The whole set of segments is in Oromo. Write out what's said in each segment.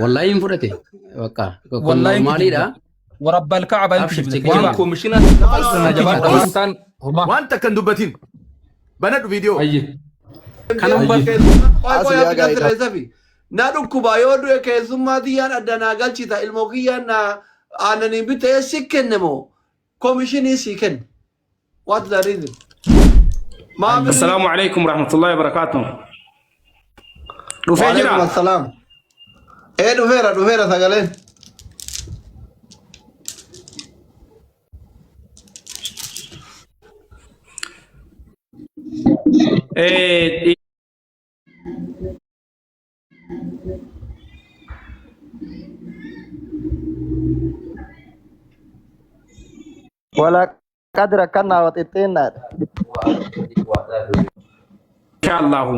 Wallaahi hin fudhate. Bakka kun Wallaahi hin normaaliidha. kijibda. Warabbal ka'aba hin Abshir kijibda. check Waan Kijibaa. koomishina Sana jabaadha waan ta'an homaa. Waan takka hin dubbatin. Banadhu viidiyoo. Ayye. Kana Ayye. hubadhu. Qoy qoy Asli abdi haga ida. sirreessafi. Na dhukkuba yoo du'e keessummaa tiyyaan adda naa galchita ilmoo kiyyaan naa aannaniin bitee si kenne moo komishinii si kenne. What the reason? Maa birrii? Assalaamu alaikum warahmatullahi wabarakatuh. Dhufee Waalaikum jira. assalaam. Ee dhufeera dhufeera sagaleen. Eh, Walaqad rakkannaa wa xixxiinnaadha. Inshaallahu.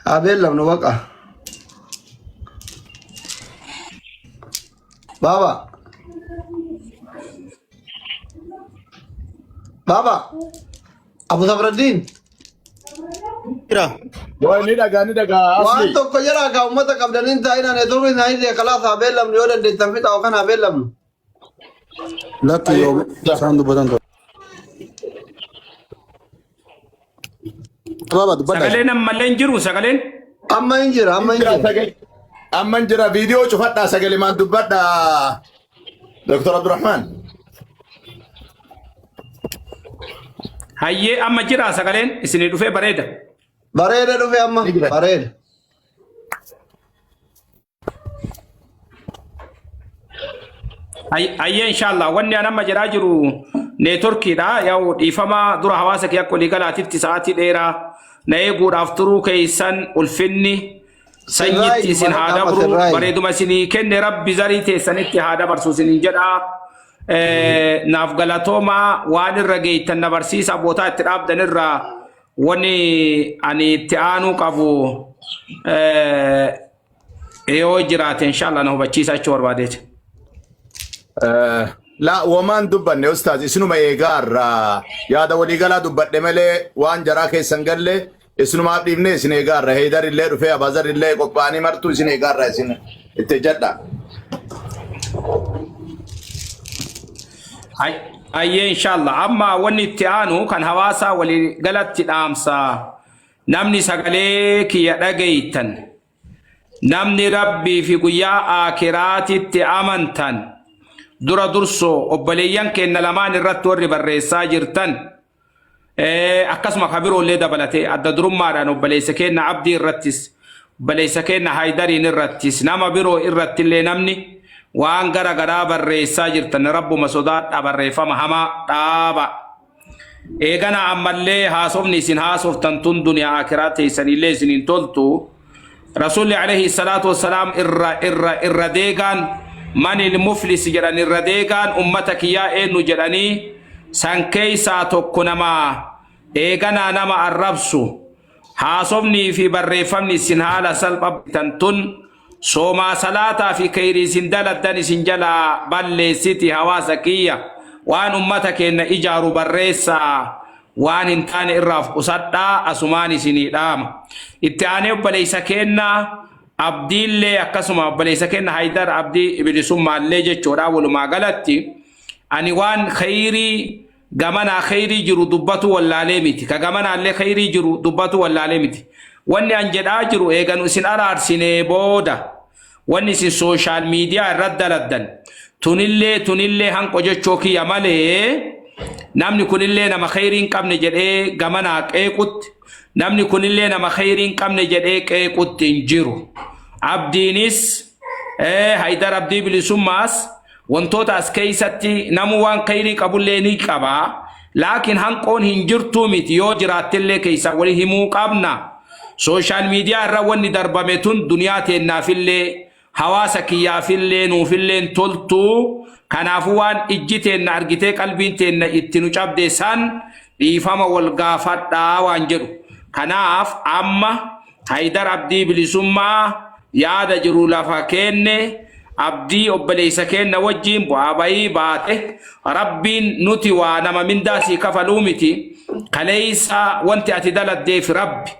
Haa beellamnu baqa. Baaba. Baaba. Abu Sabraddiin. Jira. Waa ni dhagaa ni dhagaa Waan asli. tokko jedhaa ka uummata qabdaniin taa'inaa neetworkii isaanii ta'e kalaas haa beellamnu yoo dandeettan fixa yookaan haa beellamnu. Lakki yoo isaan dubbatan ta'u. Baaba dubbadhaa. Sagaleen ammallee hin jiru sagaleen. Amma hin jira amma hin Jira jira. sagalee. Amma hin jira viidiyoo cufadhaa sagalee maan dubbadhaa. Dr. Abdurrahman. Hayyee amma jira sagaleen isinii dhufee bareeda. Bareeda dhufe amma Ni jira. bareeda. Hayyee inshallah wanni an amma jedhaa jiru neetworkiidha. Yaa'u dhiifama dura hawaasa kee akka waliigalaatitti sa'aatii dheeraa na eeguudhaaf turuu keessan ulfinni sanyitti Sirraayi isin haa dubbadha amma dabru sirraayi. bareeduma isinii kenne rabbi zarii teessanitti haa dabarsu isiniin jedha. Naaf galatoomaa waan irra geeytan na barsiisa bootaa itti dhaabdan irraa wanni ani itti aanuu qabu yoo jiraate inshallah na hubachiisa jechuu barbaadeeti. La womaan dubbanne ustaaz isinuma eegaarra yaada waliigalaa dubbadhe malee waan jaraa keessan galle isinumaaf dhiifne isin eegaarra Heydar illee dhufee Abazar illee qophaa'anii martuu isin eegaarra isin itti jedha. Hayyee inshallah amma wanni itti aanu kan hawaasa waliigalatti dhaamsa namni sagalee kiyya dhageeytan Namni Rabbii fi guyyaa Aakhiraatitti amantan dura dursoo obboleeyyan keenna lamaan irratti warri barreessaa jirtan akkasuma ka biroollee dabalatee adda durummaadhaan obboleessa keenna Abdii irrattis obboleessa keenna Haydariin irrattis nama biroo irrattillee namni waan gara garaa barreessaa jirtan Rabbuma sodaadhaa barreeffama hamaa dhaaba. Eegana ammallee haasofni isin haasoftan tun duniyaa akiraa teessanillee isin hin toltu. Rasuulli alayhi salaatu wassalaam irra irra irra deegaan manil muflis jedhan irra deegaan ummata kiyyaa eenyu jedhanii san keessaa tokko nama eeganaa nama arrabsu Haasofnii fi barreeffamni isin haala salpha bitan tun soomaa salaataa fi keyrii isin daladdan isin jalaa balleessiti hawaasa kiyya waan ummata keenna ijaaru barreessaa waan hin taane irraa of qusadhaa asumaan isinii dhaama. Itti aanee obboleessa keenna Abdiillee akkasuma obboleessa keenna Haydar Abdii Bilisummaallee jechuudha walumaa galatti ani waan keyrii Gamanaa kheyrii jiru dubbatuu wallaalee miti. Ka gamanaallee kheyrii jiru dubbatuu wallaalee miti. Wanni an jedhaa jiru eega nu isin araarsinee booda wanni isin sooshaal miidiyaa irratti daladdan tunillee tunillee hanqo jechoo kiyya malee namni kunillee nama kheyrii hin qabne jedhee gamanaa qeequtti namni kunillee nama kheyrii hin qabne jedhee qeequtti hin jiru. Abdiinis Haydar Abdii Bilisummaas Wantoota as keeysatti namuu waan kheyrii qabullee ni qaba. Laakiin hanqoon hin jirtuu miti yoo jiraattellee keeysaa wali himuu qabna. Sooshaal miidiyaa irra wanni darbame tun duniyaa teennaafillee hawaasa kiyyaafillee nuufillee hin toltu. Kanaafuu waan ijji teenna argitee qalbiin teenna itti nu cabde san dhiifama wal gaafadhaa waan jedhu. Kanaaf amma Haydar Abdii Bilisummaa yaada jiru lafa keenne. Abdii obboleessa keenna wajjiin bu'aa bayii baate. Rabbiin nuti waa nama mindaa sii kafaluu miti. Kaleessa wanti ati daladdeef Rabbi.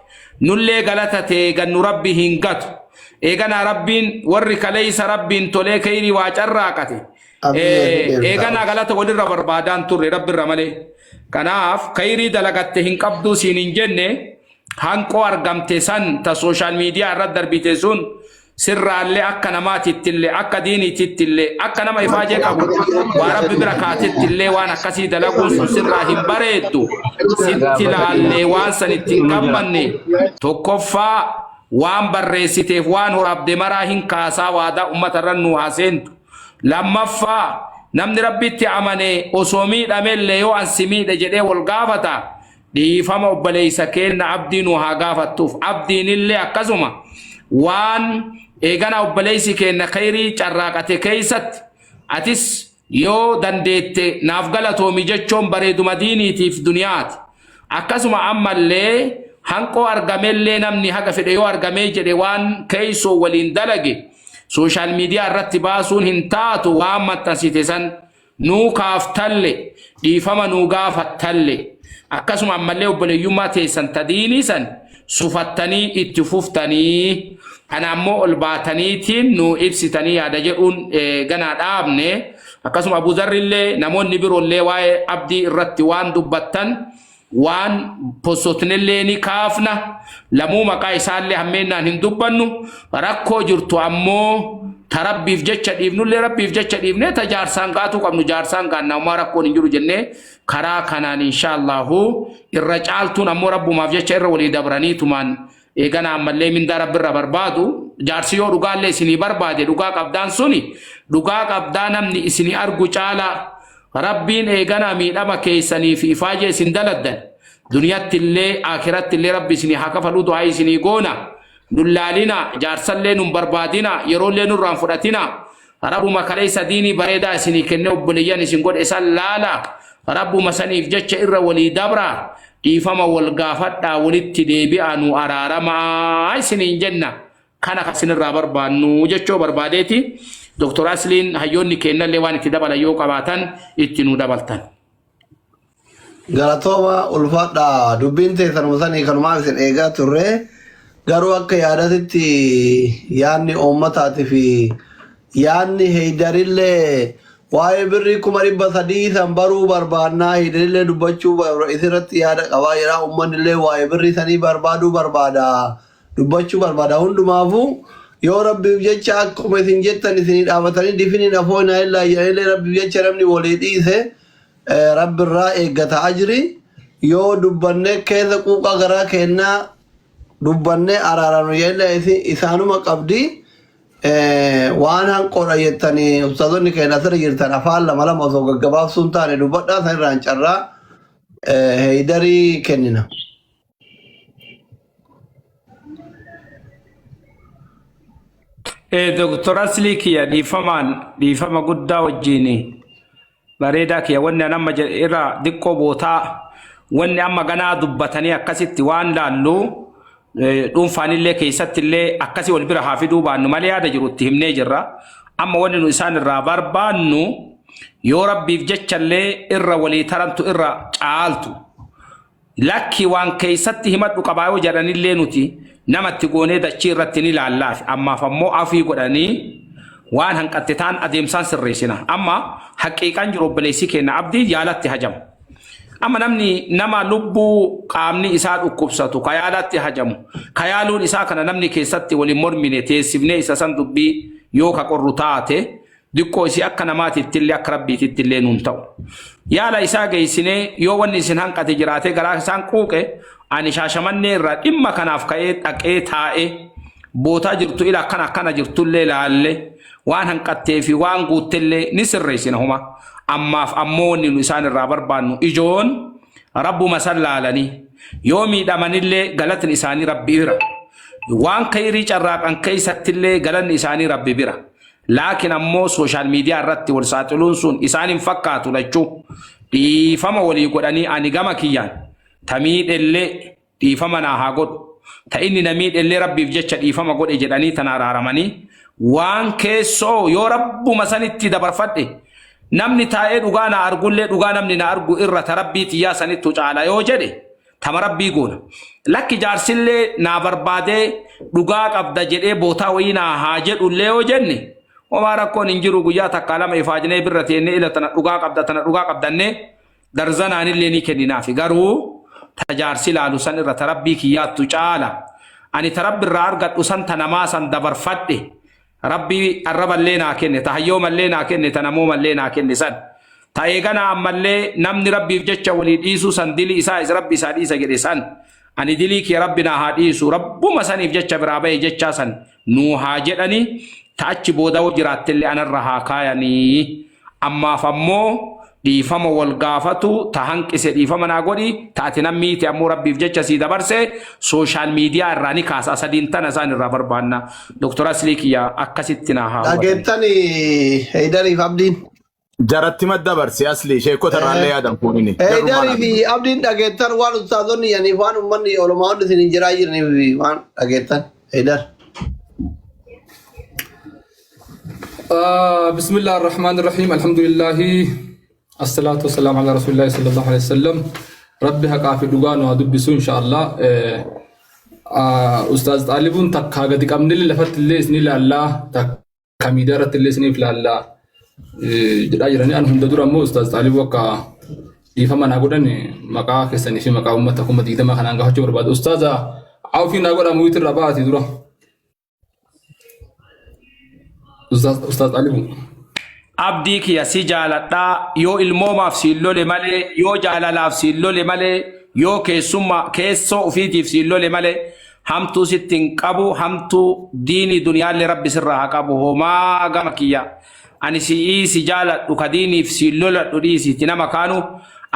Nullee galata tee gannu Rabbi hin gatu. Eeganaa Rabbiin warri kaleessa Rabbiin tolee keyrii waa carraaqate. Eeganaa galata walirra barbaadaan turre Rabbirra malee. Kanaaf keyrii dalagatte hin qabduu siin hin jenne. Hanqoo argamte san ta social media irra darbite sun sirraallee akka namaatittillee akka diiniitittillee akka nama ifaajee qabu waa Rabbi bira kaatettillee waan akkasii dalaguun sun sirraa hin bareeddu. Sitti laallee waan san itti hin gammanne. Tokkoffaa waan barreessiteef waan horaabde maraa hin kaasaa waadaa ummata irra nuu haa seentu. Lammaffaa namni Rabbitti amane osoo miidhamellee yoo an si miidhe jedhee wal gaafata. Dhiifama obboleeysa keenna Abdii nuu haa gaafattuuf. Abdiinillee akkasuma waan eegana obboleeysi keenna kheyrii carraaqate keeysatti atis yoo dandeette naaf galatoomi jechoon bareeduma diiniitiif duniyaati. Akkasuma ammallee hanqoo argamellee namni haga fedhe yoo argamee jedhe waan keeysoo waliin dalage social media irratti baasuun hin taatu waan maxxansite san nuu kaaftalle, dhiifama nuu gaafattalle, akkasuma ammallee obboleeyyummaa teessan ta diinii san sufattanii itti fuftanii, kana ammoo ol baataniitiin nuu ibsitanii yaada jedhuun ganaa dhaabne. Akkasuma Abu Zarrillee namoonni biroollee waa'ee Abdii irratti waan dubbattan waan possotnellee ni kaafna. Lamuu maqaa isaallee hammeennaan hin dubbannu. Rakkoo jirtu ammoo ta Rabbiif jecha dhiifnullee Rabbiif jecha dhiifnee, ta jaarsaan gaatuu qabnu jaarsaan gaanna, ammoo rakkoon hin jiru jennee karaa kanaan inshaallahu irra caaltuun ammoo Rabbumaaf jecha irra walii dabraniitumaan eegana ammallee mindaa Rabbirra barbaadu. Jaarsi yoo dhugaallee isinii barbaade, dhugaa qabdaan suni dhugaa qabdaa, namni isinii argu caalaa Rabbiin eeganaa miidhama keessanii fi ifaajee isin daladdan duniyatti illee akiratti illee Rabbi isinii haa kafaluu du'aa isinii goona. Nun laalina, jaarsallee nun barbaadina, yeroollee nurraan fudhatina. Rabbuma kaleessa diinii bareedaa isinii kennee obboleeyyan isin godhe san laala. Rabbuma saniif jecha irra walii dabra, dhiifama wal gaafadhaa, walitti deebi'aa, nu araaramaa isiniin jenna. Kana kan isinirraa barbaannu jechuu barbaadeeti. Dr. Asliin, hayyoonni kennallee waan itti dabalan yoo qabaatan itti nu dabaltan. Galatooma, ulfaadha. Dubbiin teessanuma sanii kanumaaf isin eegaa turre. Garuu akka yaadatitti yaadni uummataatii fi yaadni Heeydarillee waa'ee birrii 300,000 san baruu barbaannaa, Heeydarillee dubbachuu isirratti yaada qabaa jira. Uummanni illee waa'ee birrii sanii barbaaduu barbaada, dubbachuu barbaada. Hundumaafuu yoo Rabbiif jecha akkuma isin jettan isinii dhaabatanii difiniin afoo inaa illaa jedhanillee, Rabbiif jecha namni walii dhiise Rabbi irraa eeggata ajri. Yoo dubbanne keessa quuqaa garaa kennaa dubbanne araaranu jedhanillee isaanuma qabdi. Waan hanqoodha jettanii ustaazonni keenya asirra jirtan afaan lama lama osoo gaggabaabsuu hin taane dubbadhaa, san irraan carraa Heeydarii kennina. Dr. Aslii kiyya, dhiifamaan, dhiifama guddaa wajjin, bareedaa kiyya, wanni an amma jedhe irra diqqoo bootaa wanni amma ganaa dubbatanii akkasitti waan laallu dhuunfaanillee keessattillee akkasii wal bira haa fiduu baannu malee yaada jiru itti himnee jirra. Amma wanni nu isaan irraa barbaannu yoo Rabbiif jechallee irra walii tarantu irra caaltu. Lakki, waan keessatti himadhu qabaa yoo jedhanillee nuti namatti goonee dachii irratti ni laallaafi. Ammaaf ammoo afii godhanii waan hanqatte taan adeemsaan sirreessina. Amma haqiiqaan jiru obboleessi keenya Abdii yaalatti hajama. Amma namni nama lubbuu qaamni isaa dhukkubsatu ka yaalatti hajamu, ka yaaluun isaa kana namni keessatti waliin mormine, teessifnee isa san dubbii yoo ka qorru taate diqqoo isii akka namaatittillee akka Rabbiitittillee nuun ta'u. Yaala isaa geessinee yoo wanni isin hanqate jiraatee garaa isaan quuqe, ani Shaashamannee irraa dhimma kanaaf ka'ee dhaqee taa'ee bootaa jirtu ila akkana akkana jirtullee laalle waan hanqattee fi waan guuttellee ni sirreessina huma. Ammaaf ammoo wanni nu isaan irraa barbaannu ijoon Rabbuma san laalanii yoo miidhamanillee galatni isaanii Rabbi bira. Waan kayrii carraaqan keessattillee galanni isaanii Rabbi bira. Laakiin ammoo social media irratti wal saaxiluun sun isaan hin fakkaatu lachuu. Dhiifama walii godhanii, ani gama kiyyaan ta miidhellee dhiifama naa haa godhu. Ta inni na miidhellee Rabbiif jecha dhiifama godhe jedhanii tana araaramanii. Waan keessoo yoo Rabbuma sanitti dabarfadhe, namni taa'ee dhugaa na argullee dhugaa namni na argu irra ta Rabbii tiyyaa sanittu caala yoo jedhe, tama Rabbii goona. Lakki, jaarsillee naa barbaadee dhugaa qabda jedhee bootaa wayii naa haa jedhullee yoo jenne, homaa rakkoon hin jiru. Guyyaa takkaa lama ifaajnee birra teennee, ila tana dhugaa qabda, tana dhugaa qabdannee darzanaanillee ni kenninaafi. Garuu ta jaarsi laalu san irra ta Rabbii kiyyaattu caala. Ani ta Rabbi irraa argadhu san ta namaa san dabarfadhe. Rabbii arraballee naa kenne, ta hayyoomallee naa kenne, ta namoomallee naa kenne san. Ta eeganaa ammallee namni Rabbiif jecha walii dhiisuu san dilii isaa is Rabbi isaa dhiisa jedhe san. Ani dilii kiyya Rabbi naa haa dhiisu, Rabbuma saniif jecha biraa bahe jechaa san nuu haa jedhani, ta achi booda yoo jiraattellee anarra haa kaayanii. Ammaaf ammoo dhiifama wal gaafatu, ta hanqise dhiifama naa godhi, ta ati nan miite ammoo Rabbiif jecha sii dabarse, social media irraa ni kaasa. Sadiin tana isaan irraa barbaanna. Dr. Aslii kiyya akkasitti naa haa hubatani. Dhageettani Heydariif Abdiin. Jaratti madda barsi asli sheekota irraallee yaadan fuunini. Heydarii fi Abdiin dhageettan, waan ustaazonni yaniif waan uummanni olomaa hundi isin hin jiraa jiraniif waan dhageettan Heydar. بسم الله الرحمن الرحيم، الحمد لله، الصلاة والسلام على رسول الله صلى الله عليه وسلم. ربي حقا في دغان ودبسو إن شاء الله. أستاذ طالبون تكا قد قمن اللي لفت اللي إسني لالا تكا ميدارة اللي إسني في لالا jedhaa jiranii. An hunda dura immoo Ustaaz Xaalibuu akka dhiifama naa godhan maqaa keessanii fi maqaa uummata 20,000 kanaan gaafachuu barbaada. Ustaaza, awfii naa godha, mute irraa ba'aati dura. Ustaaz Xaalibuu. Abdii kiyya, si jaaladhaa. Yoo ilmoomaaf siin lole malee, yoo jaalalaaf siin lole malee, yoo keessummaa keessoo ufiitiif siin lole malee, hamtuu sitti hin qabu. Hamtuu diinii duniyaallee Rabbi sirraa haa qabu. Homaa gama kiyya ani si'ii si jaaladhu, ka diiniif siin loladhu dhiisiiti, nama kaanu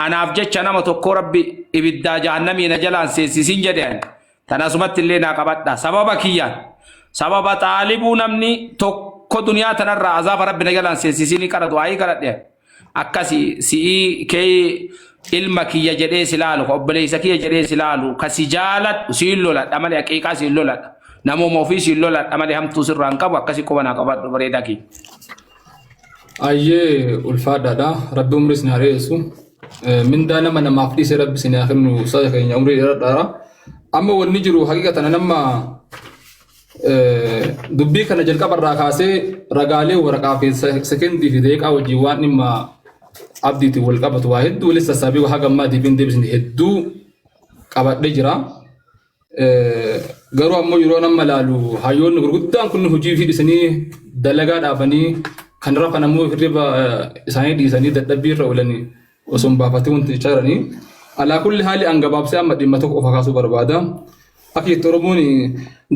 anaaf jecha nama tokko Rabbi ibiddaa jahannamii na jalaan seensisin jedhe. Ani tanasumatti illee naa qabadha. Sababa kiyyaan, sababa Xaalibuu namni tokko duniyaa tanarraa azaaba Rabbi na jalaan seensisinii qara du'aayii kadhadhe. Akkasi si'ii kee ilma kiyya jedhee si laalu, ka obboleessa kiyya jedhee si laalu, ka si jaaladhu siin loladha malee, haqiiqaa siin loladha, namooma ofii siin loladha malee, hamtuu sirraa hin qabu. Akkasi quba naa qabadhu, bareedaa kiyya. Ayyee, ulfaadhaadha. Rabbi umrii isin haa dheeressu. Mindaa nama namaaf dhiise Rabbi isin haa kennu. Ustaaza keenya, umrii dheeradhaadha. Amma wanni jiru haqiiqatan nama dubbii kana jalqabarraa kaasee ragaalee waraqaa fi sekendii fi daqiiqaa wajjin waan dhimma Abdiitiin wal qabatu waa hedduu walitti sassaabee haga ammaa deebiin deebisne hedduu qabadhee jira. Garuu ammoo yeroo nama laalu hayyoonni gurguddaan kun hojii fi dhisanii dalagaa dhaabanii kan rafan ammoo hirriba isaanii dhiisanii dadhabbii irra oolanii osoo hin baafatee wanti jechaa jiranii. Alaa kulli haali an gabaabsee amma dhimma tokko qofa kaasuu barbaada. Akka jettu Oromoon,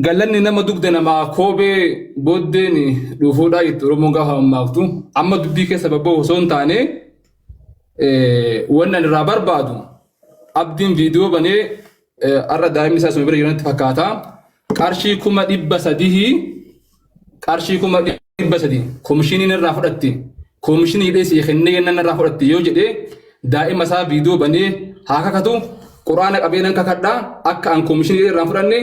galanni nama dugda namaa koobee booddeen dhufuudhaa jettu Oromoon gaafa mammaaktu. Amma dubbii keessa babba'u osoo hin taane, wanni ani irraa barbaadu, Abdiin viidiyoo banee har'a daa'imni isaa isuma bira jiranitti fakkaata. Qarshii 300,000, qarshii 300,000 komishiniin irraa fudhatti. Komishinii hidhee sii kennee jennaan irraa fudhatti yoo jedhee, daa'ima isaa viidiyoo banee haa kakatu. Quraana qabee nan kakadha, akka an komishinii irraa fudhanne,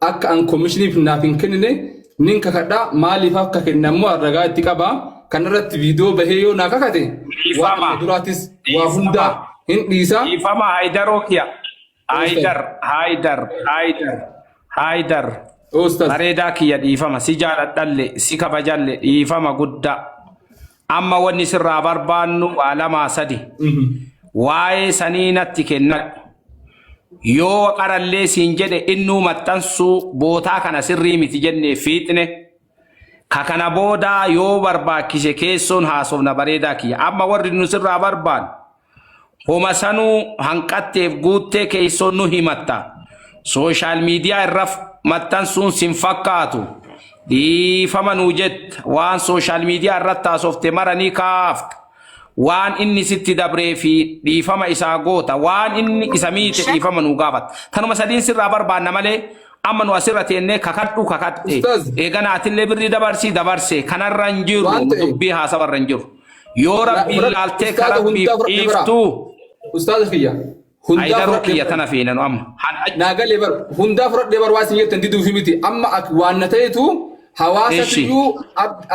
akka an komishiniif naaf hin kennine nin kakadha. Maaliif akka kenne ammoo ragaa itti qaba. Kanarratti viidiyoo bahee yoo naa kakate, waan Dhiifama. amma duraatis waa hundaa hin dhiisa. Dhiifama, Haydaroo kiyya. Haydar, Haydar, Haydar, Haydar. Ustaz. Bareedaa kiyya, dhiifama. Si jaaladhalle, si kabajalle, dhiifama guddaa. Amma wanni sirraa barbaannu waa lamaa sadi. Waa'ee sanii natti kennadhu. Yoo qarallee siin jedhe, innuu maxxansuu bootaa kana sirrii miti jennee fiixne. Ka kana boodaa yoo barbaachise keessoon haasofna, bareedaa kiyya. Amma warri nu sirraa barbaannu, homa sanuu hanqatteef guuttee keessoon nu himatta. Social media irra maxxansuun sin fakkaatu. Dhiifama nuu jetta, waan social media irratti haasofte mara ni kaafta. Waan inni sitti dabree fi dhiifama isaa goota. Waan inni isa miite dhiifama nuu gaafata. Tanuma sadiin sirraa barbaanna malee, amma nu asirra teennee kakadhu kakadhe. Ustaz. Eegana atillee birrii dabarsii dabarse kanarra hin jiru. Waan ta'e. Dubbii haasawarra hin jiru. Yoo Rabbiin laaltee ka Ustaaza, Rabbiif hundaa fudhadhe bara. dhiiftuu Ustaaza kiyya. Hundaa Haydaroo fudhadhe kiyya bara. tana feena nu amma. Naa galee bar, hundaa fudhadhee bar. Waa isin jettan diduufi miti. Amma waan na ta'etu Hawaasatu iyyuu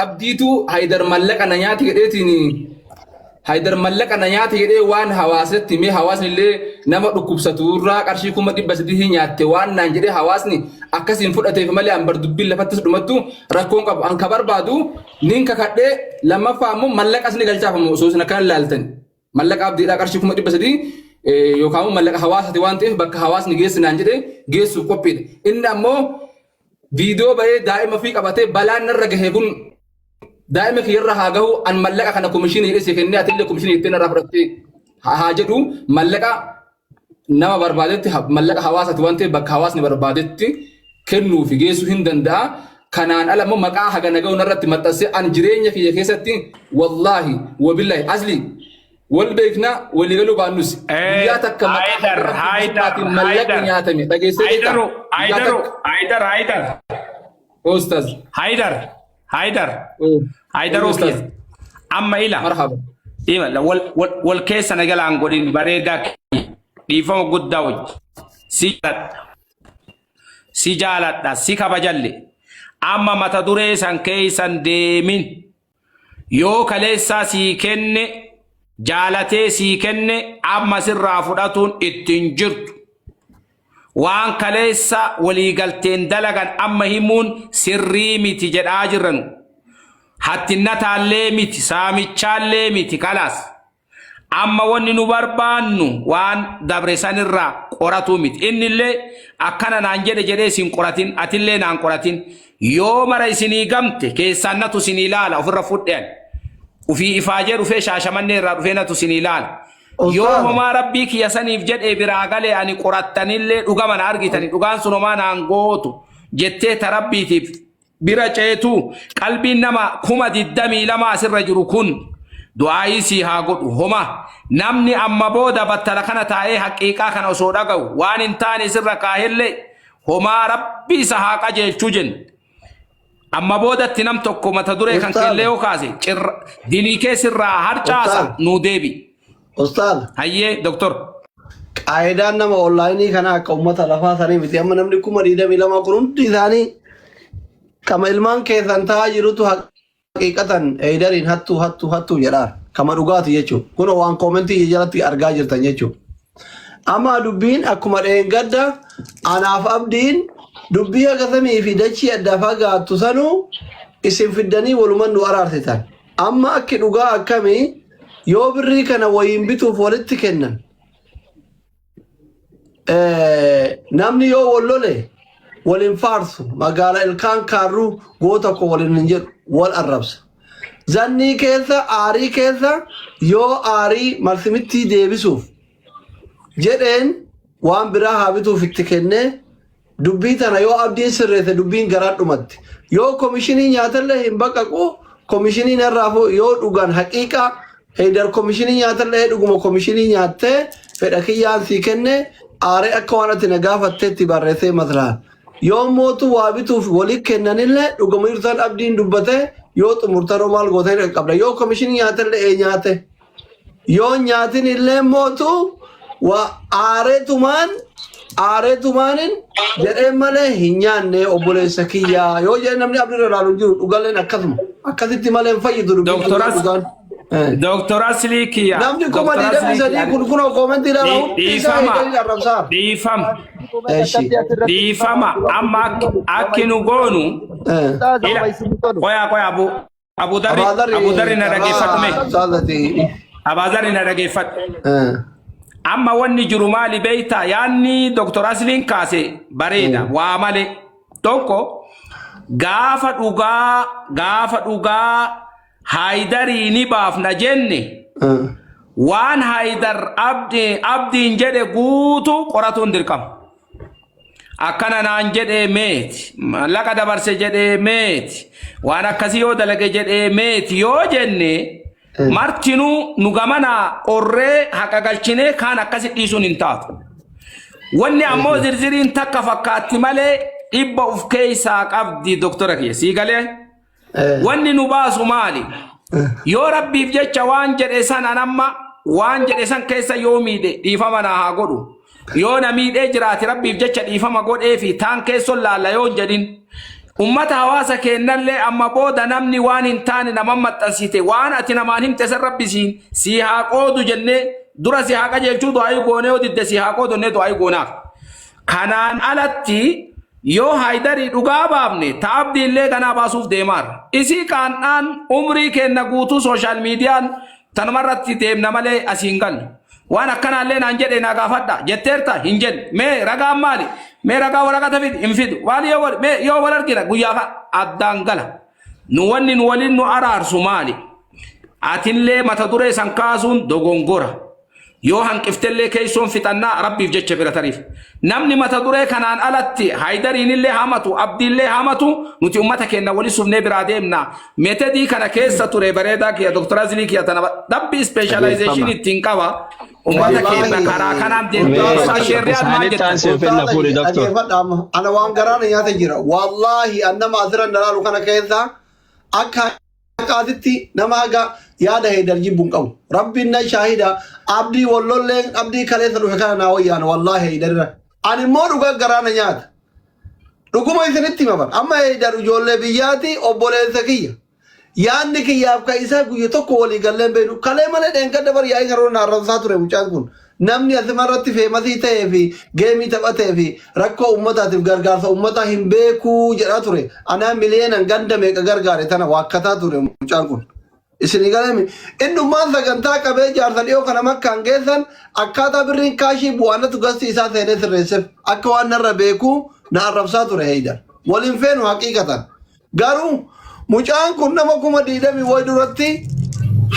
abdiitu Haydar mallaqa na nyaate jedheetiin Haydar mallaqa na nyaate jedhee waan hawaasatti himee hawaasni illee nama dhukkubsatu irraa qarshii 300,000 nyaatte waan naan jedhee hawaasni akkasiin fudhateef malee an bar dubbiin lafattis dhumattu rakkoon qabu an ka barbaadu nin kakadhee lammaffaa immoo mallaqas ni galchaafamu osoo isin akkana ilaaltan mallaqa abdiidhaa qarshii 300,000 yookaan immoo mallaqa hawaasati waan ta'eef bakka hawaasni geessi naan jedhee geessuuf qophiidha. Inni ammoo viidiyoo bahee daa'ima ofii qabatee balaan narra gahe kun daa'ima kiyyarra haa gahu an mallaqa kana komishinii jedhee si kennee atillee komishinii jettee narraa fudhattee haa jedhu mallaqa nama barbaadetti mallaqa hawaasati waan ta'eef bakka hawaasni barbaadetti kennuu fi geessuu hin danda'a. Kanaan ala immoo maqaa hagana gahu narratti maxxansee an jireenya kiyya keessatti wallaahi wabillahi asli wal beekna walii galuu baannus guyyaa takka maqaa Haydar, hagana Haydar, bilisummaatti mallaqni Haydar. nyaatame dhageessee beektaa? Haydaru, Guyyaa Haydaru, takka. Haydar, Haydar. Ustaz. Haydar, Haydar. Oh. Haydaroo Ustaz. kiyya. Amma ila. Marhaba. Ima wal wal wal keessa na galaan godhin bareedaa kiyya. Dhiifama guddaa wajji. Si jaaladha. Si jaaladha. Si kabajalle. Amma mata duree san keessan deemin. Yoo kaleessaa sii kenne jaalatee sii kenne amma sirraa fudhatuun ittiin jirtu. Waan kaleessa waliigalteen dalagan amma himuun sirrii miti jedhaa jirranu. Hattinnataallee miti, saamichaallee miti kalaas. Amma wanni nu barbaannu waan dabre sanirraa qoratuu miti. Innillee akkana naan jedhe jedhee isin qoratin, atillee naan qoratin. Yoo mara isinii gamte keessaan natu isinii laala ofirra fudhe ani. Ufii ifaajee dhufee shaashamannee irraa dhufee natu isinii laala. Yoo Ustaaz. homaa rabbii kiyya saniif jedhee biraa galee ani qorattanillee dhugama na argitani dhugaan sun homaa naan gootu jettee ta rabbiitiif bira ceetu qalbiin nama 22,000 asirra jiru kun du'aayii sii haa godhu homa namni amma booda battala kana taa'ee haqiiqaa kana osoo dhaga'u waan hin taane sirra kaahellee homaa rabbi isa haa qajeelchuu jenna. Amma boodatti nam tokko mata duree kan Ustaaz. keellee yoo kaase cirra dilii kee sirraa harcaasa Ustaaz. nuu deebi. Ustaaz. Hayyee doktor. Qaayidaan nama onlaayinii kana akka uummata lafaa sanii miti. Amma namni 22,000 kun hundi isaanii kama ilmaan keessan ta'aa jirutu haqiiqatan eeydariin hattuu hattuu hattuu jedhaa. Kama dhugaati jechuudha. Kun waan koomentii jalatti argaa jirtan jechuudha. Amma dubbiin akkuma dheengadda anaaf abdiin dubbii haga samii fi dachii adda fagaattu sanuu isin fiddanii waluman nu araarsitan. Amma akki dhugaa akkamii yoo birrii kana wayiin bituuf walitti kennan namni yoo wal lole wal hin faarsu magaala ilkaan kaarruu goota koo waliin hin jedhu wal arrabsa. Zannii keessa aarii keessa yoo aarii marsimittii deebisuuf jedheen waan biraa haa bituuf itti kennee dubbii tana yoo abdiin sirreesse dubbiin garaa dhumatti. Yoo komishinii nyaatallee hin baqaqu komishinii narraa yoo dhugan haqiiqaa Heydar komishinii nyaatallee dhuguma komishinii nyaattee fedha kiyyaan sii kenne aaree akka waan ati na gaafatteetti barreessee maslaan. Yoo mootu waa bituuf walii kennanillee dhuguma ibsaan abdiin dubbatee yoo xumurtanoo maal gootanii qaqqabda. Yoo komishinii nyaatallee ee nyaate. Yoo nyaatin illee mootu waa aareetumaan aareetumaanin jedhee malee hin nyaanne obboleessa kiyyaa yoo jedhe namni abdiirra ilaalu hin jiru dhugalleen akkasuma akkasitti malee hin fayyidu dubbiin Doktor As- dhugaan. Eh. Doktor Aslii kiyya. Namni kuma Doktor digdamii Aslii sadii kiyya. kun kunoo koomentii ilaala hundi isaa Dhiifama. eeganii arrabsaa. Dhiifama. Eshi. Dhiifama. Amma akki nu goonu. Eh. Ila. Qoyaa qoyaa abu. Abu Darri. Abaadharri Abu Darri na dhageeffadhu mee. Ustaazati. Abaadharri na dhageeffadhu. Eh. Amma wanni jiru maali beektaa? Yaanni Dr. Asliin kaase bareeda. Waa malee. Tokko gaafa dhugaa gaafa dhugaa Haayidarii ni baafna jenne Eh. waan Haayidar abdiin jedhe guutuu qoratuun dirqama. Akkana naan jedhee meeti, maallaqa dabarse jedhee meeti, waan akkasii yoo dalage jedhee meeti yoo jenne martinuu nu gamanaa qorree haqa galchinee kaan akkasi dhiisuun hin taatu. Wanni ammoo zirziriin takka fakkaatti malee dhibba of keessaa qabdi doktora kiyya sii galee. Wanni nu baasu maali? Yoo rabbiif jecha waan jedhe san an amma waan jedhe san keessa yoo miidhe dhiifama naa haa godhu. Yoo na miidhee jiraate rabbiif jecha dhiifama godhee fi taan keesson laalla yoo hin jedhin. Ummata hawaasa keennallee amma booda namni waan hin taane naman maxxansite waan ati namaan himte san rabbi siin sii haa qoodu jennee dura si haa qajeelchuu du'aayii goonee yoo didde sii haa qoodu jennee du'aayii goonaaf. Kanaan alatti yoo Haydarii dhugaa baafne ta Abdiillee ganaa baasuuf deemaarra. Isii qaan'aan umrii keenna guutuu sooshaal miidiyaan tanumarratti deemna malee asii hin gallu. Waan akkanaallee naan jedhe naa gaafadha jetteerta hin jenne. Mee ragaan maali? Mee ragaa waraqata fidi hin fidu. Waan yoo wal mee yoo wal argina guyyaa ka addaan gala. Nu wanni nu waliin nu araarsu maali? Atillee mata duree san kaasuun dogongora. Yoo hanqiftellee keessoon fixannaa Rabbiif jecha bira tariif. Namni mata duree kanaan alatti Haydariinillee hamatu, Abdiillee hamatu nuti ummata keenya wali sufnee biraa deemna. Metedii kana keessa ture bareedaa kiyya Dr. Azlii kiyya tana dabbi specialization Qajeelfama. ittiin qaba. Ummata keenya Wallaahi karaa kanaan deemna. Mee Ustaaz Sheerriyaad maal isaanitti jettan? aansee fenna Ustaaza fuudhi doktor. dhaggeeffadha amma. Ana waan garaa na nyaata jira. Wallaahi an nama asirra na laalu kana keessa akka haqaatitti nama haga yaada Heydar jibbu hin qabu. Rabbiin na shaahida abdii wallolleen abdii kaleessa dhufe kana naa wayyaana wallaahi Heydarira. Ani immoo dhuga garaa na nyaata. Dhuguma isinitti hima bara. Amma Heydar ijoollee biyyaati obboleessa kiyya. Yaadni kiyyaaf kan isaa guyya tokko walii galleen beeknu. Kalee malee dheengadda bar yaa'ii karoora na arrabsaa ture mucaan kun. Namni asuma irratti feemasii ta'ee fi geemii taphatee fi rakkoo uummataatiif gargaarsa uummataa hin beekuu jedhaa ture. Anaa miliyeenan ganda meeqa gargaare tana waakkataa ture mucaan kun. Isinii galeemi. Innummaan sagantaa qabee jaarsa dhiyoo kana makkaan geessan akkaataa birriin kaashii bu'aanatu gasti isaa seenee sirreesseef akka waan narra beekuu na arrabsaa ture Heydar. Waliin feenu haqiiqatan. Garuu mucaan kun nama 20,000 wayi duratti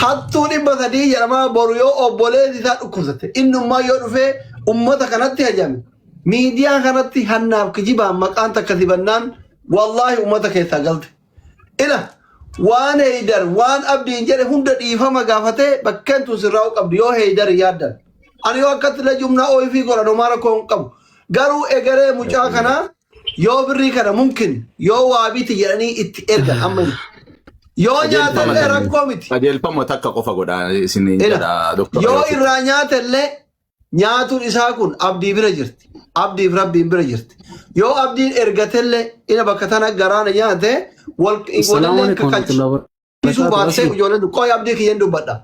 hattuu 300 jedhamaa boru yoo obboleessi isaa dhukkubsate innummaa yoo dhufee ummata kanatti hajame miidiyaa kanatti hannaaf kijibaan maqaan takka sibannaan wallaahi ummata keessaa galte. Ila waan Heydar waan Abdiin jedhe hunda dhiifama gaafatee bakkeen tun sirraa'uu qabdi yoo Heydar yaaddan. Ani yoo akkatti illee jumnaa ooyifii godhan homaa rakkoo hin qabu. Garuu egeree mucaa kanaa yoo birrii kana mumkin yoo waa biti jedhanii itti ergan amma inni. Yoo nyaatellee rakkoo miti. Qajeelfama takka qofa godha isin Ila jedha doktora. yoo irraa nyaatellee nyaatuun isaa kun abdii bira jirti. Abdiif rabbiin bira jirti. Yoo abdiin ergatellee ina bakka tana garaana nyaate wal Assalaamu walillee alaikum kakachi. warahmatullahi kakachiisuu wabarakatuh. baattee Asli. ijoolleen qoy abdii kiyyan dubbadha.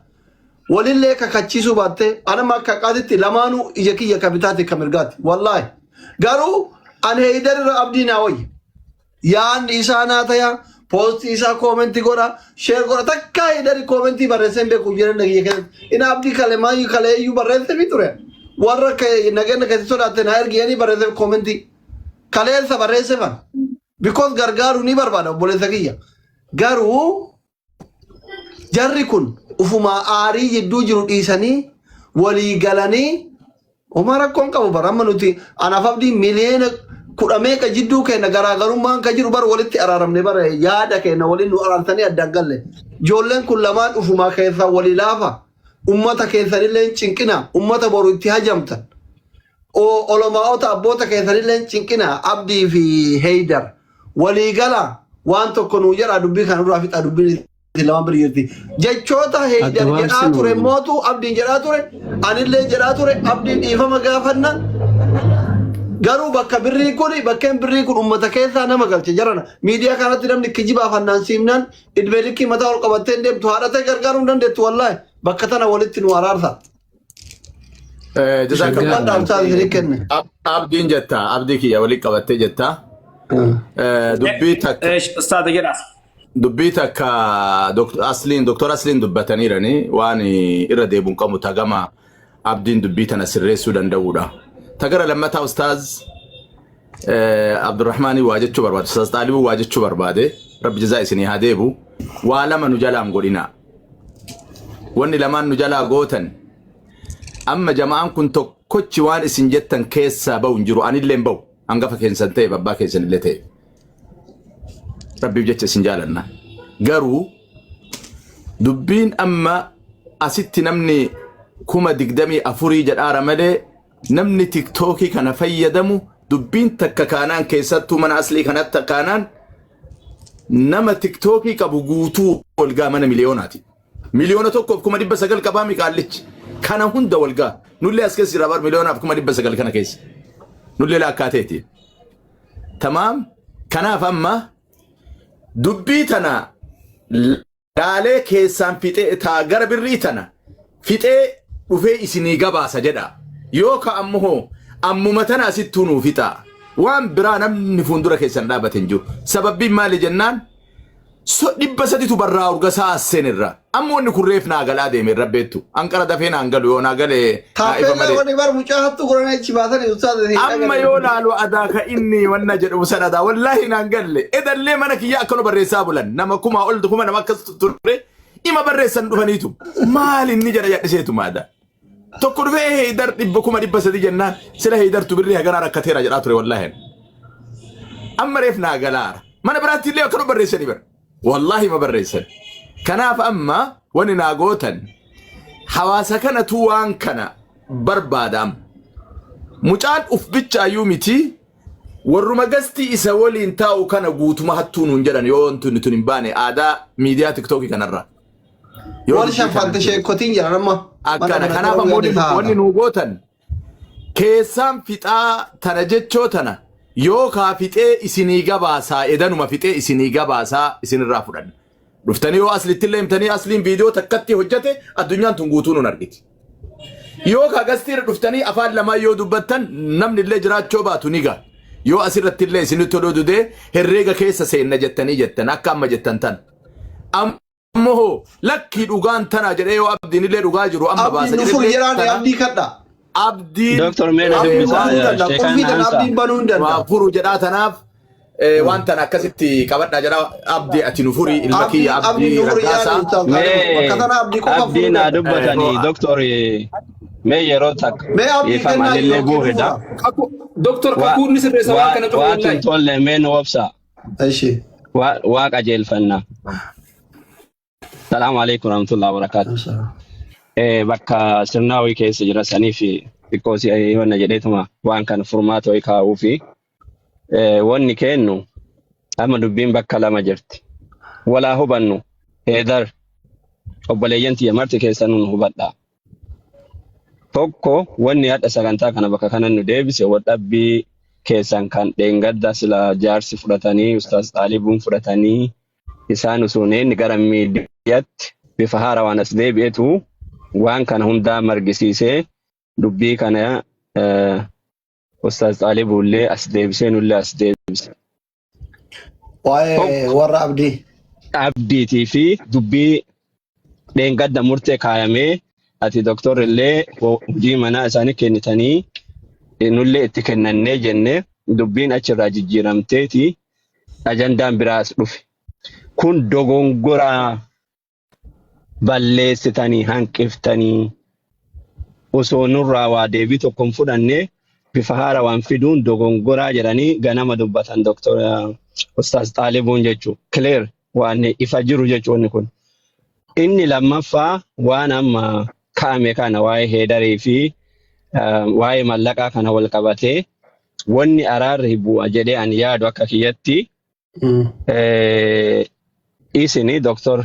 Walillee kakachiisuu baattee anama akka qaatitti lamaanuu ija kiyya ka bitaati ka mirgaati. Wallaahi. Garuu an Heydar irra abdii naa wayya. Yaadni isaa naa taya poostii isaa koomentii godha sheer godha takka Heydari koomentii barreessee hin beeku jireenya kiyya keessatti. Ina abdii kale maayyu kale iyyuu barreessee fi ture. Warra nageenya keessatti sodaatte naa ergi jedhanii barreessee koomentii. Kaleessa barreessee fan. Because gargaaruu ni barbaada obboleessa kiyya. Garuu jarri kun ufumaa aarii jidduu jiru dhiisanii walii galanii homaa rakkoon qabu bara amma nuti anaaf abdii miliyoona 10 meeqa jidduu keenya garaagarummaan kan jiru bara walitti araaramne bara yaada keenya waliin nu araarsanii addaan galle. Ijoolleen kun lamaan ufumaa keessaa walii laafa. Ummata keessanillee hin cinqina. Ummata boru itti hajamtan. Olomaa'ota abboota keessanillee hin cinqina Abdii fi Heydar. Walii gala waan tokko nuu jedhaa dubbii kana duraa fixaa dubbiin isin lamaan bira jirti. Jechoota Heydar jedhaa Addabaabsinu. ture mootu Abdiin jedhaa ture anillee jedhaa ture Abdiin dhiifama gaafanna. Garuu bakka birrii kun bakkeen birrii kun uummata keessaa nama galche jarana miidiyaa kanatti namni kijibaaf hannaan siimnaan idmee likkii mataa ol qabattee hin deemtu haadha ta'e gargaaruu hin dandeettu wallaahi bakka tana walitti nu araarsa. Jazakallah. Waan dhaamsaa isinii kenne. Abdiin jetta abdii kiyya walitti qabattee jetta. Dubbii takka Ustaaza jedhaas. dubbii takka Asliin Dr. Asliin dubbataniirani waan irra deebuun qabu tagama abdiin dubbii tana sirreessuu danda'uudha. Tagara lammataa ustaaz Abdurrahmaanii waa jechuu barbaade ustaaz Xaalibuu waa jechuu barbaade rabbi jazaa isinii haa deebu waa lama nu jalaan godhina. Wanni lamaan nu jalaa gootan amma jama'aan kun tokkochi waan isin jettan keessaa bahu hin jiru anillee hin bahu hangafa keessan ta'e abbaa keessan illee ta'e rabbiif jecha isin jaalanna garuu dubbiin amma asitti namni 24,000 jedhaara malee namni tiktookii kana fayyadamu dubbiin takka kaanaan keessattuu mana aslii kanatti kaanaan nama tiktookii qabu guutuu walgaa mana miliyoonaati. 1,900,000 qabaa miqaallichi. Kana hunda walgaa. Nullee as keessa jira bar 1,900,000 kana keessa. Nullee laakkaateeti. Tamaam. Kanaaf amma Dubbii tana laalee keessaan fixee taa gara birrii tana fixee dhufee isinii gabaasa jedha. Yoo ka ammoo ammuma tana asittuu nuu fixaa. Waan biraa namni fuuldura keessan dhaabate hin jiru. Sababbiin maali jennaan so 300tu barraa urgasaa as seenirra. Amma wanni kun reef naa galaa deeme irra beektu. Anqara dafee naan galu yoo naa gale naa ifa Taappellaa malee. wani bar mucaa hattuu godhanii achi baasanii ustaaza hin Amma yoo laalu adaa ka inni wanna jedhu san adaa wallaahi naan galle. Edallee mana kiyya akkanu barreessaa bulan. Nama kumaa ol kuma nama akkas ture ima barreessan dhufaniitu. Maal inni jedha jedhiseetu maada. Tokko dhufee heydar dhibba 300,000 jennaan sila heydartu birrii haganaa rakkateera jedhaa ture wallaahi. Amma reef naa galaara. Mana biraatti illee akkanu barreessanii bara. Wallaahi ma barreessan. Kanaaf amma wani naa gootan hawaasa kanatu waan kana barbaada amma. Mucaan uf bichaayyuu miti warruma gastii isa waliin taa'u kana guutuma hattuu nuun jedhan yoo wanti tun hin baane aadaa miidiyaa tiktookii kanarraa. Yoo Wal dubbii kana shaffante sheekotiin jedhan amma. Akkana kanaaf ammoo wanni nuu gootan keessaan fixaa tana jechoo tana yookaa fixee isinii gabaasaa edanuma fixee isinii gabaasaa isinirraa fudhanna. Dhuftanii yoo aslitti illee himtanii asliin viidiyoo takkatti hojjete addunyaan tun guutuu nun argiti. Yookaa gastiirra dhuftanii afaan lamaan yoo dubbattan namni illee jiraachuu baatu ni ga'a. Yoo asirratti illee isinitti toluu didee herreega keessa seenna jettanii jettan akka amma jettan tan. Ammoo hoo lakkii dhugaan tana jedhee yoo abdiin illee dhugaa jiru amma baasa Abdiin nu furi jedhee jedhaan tana abdii kadha. abdiin Doctor mee na Abdiin dubbisa banuu danda'a. sheekaan Qulfii tana ansa. abdiin banuu hin waa danda'a. furu jedhaa tanaaf waan tana akkasitti qabadhaa jedhaa abdii ati nu furi ilma Abdiin kiyya abdiin abdii nu furi jedhaan raggaasaa. ustaaz Xaaliboo. Bakka Mee tana abdii qofa furuu abdiin haa danda'a. dubbatanii doctor mee yeroo takka Mee abdii dhiifama kennaa anillee yookiin nu buuhedha. fura. Kakuu Doktor Waa kakuun ni sirreessa waan waa kana cufa waatu hin wallaahi. tolle mee nu obsa. Ishi. Waa qajeelfanna. Salaamu alaikum warahmatullahi wabarakatuh. Bakka sirnaawii keessa jira saniif xiqqoo si wanna jedheetuma waan kana furmaata wayii kaa'uu fi wanni kennu amma dubbiin bakka lama jirti. Walaa hubannu heedar obboleeyyan tiyya marti keessan nun hubadha. Tokko wanni hadha sagantaa kana bakka kana nu deebise wadhabbii keessan kan dheengadda sila jaarsi fudhatanii ustaaz Xaalibuun fudhatanii isaan osoo hin gara miidiyaatti bifa haarawaan as deebi'etu waan kana hundaa margisiisee dubbii kana ustaaz Xaalibuullee as deebisee nullee as deebise. Waa'ee Tokko warra abdii. abdiitii fi dubbii dheengadda murtee kaayamee ati doktorri illee hojii manaa isaanii kennitanii nullee itti kennannee jennee dubbiin achirraa jijjiiramteeti ajandaan biraas dhufe. Kun dogongoraa balleessitanii hanqiftanii osoo nurraa waa deebii tokko hin fudhanne bifa haarawaan fiduun dogongoraa jedhanii ganama dubbatan Dr. Ustaaz Xaalibuun jechuudha. Clear waan ifa jiru jechuun kun. Inni lammaffaa waan amma kaa'ame kana waa'ee heedarii fi waa'ee mallaqaa kana wal qabatee wanni araarri bu'a jedhee ani yaadu akka kiyyatti isini Dr.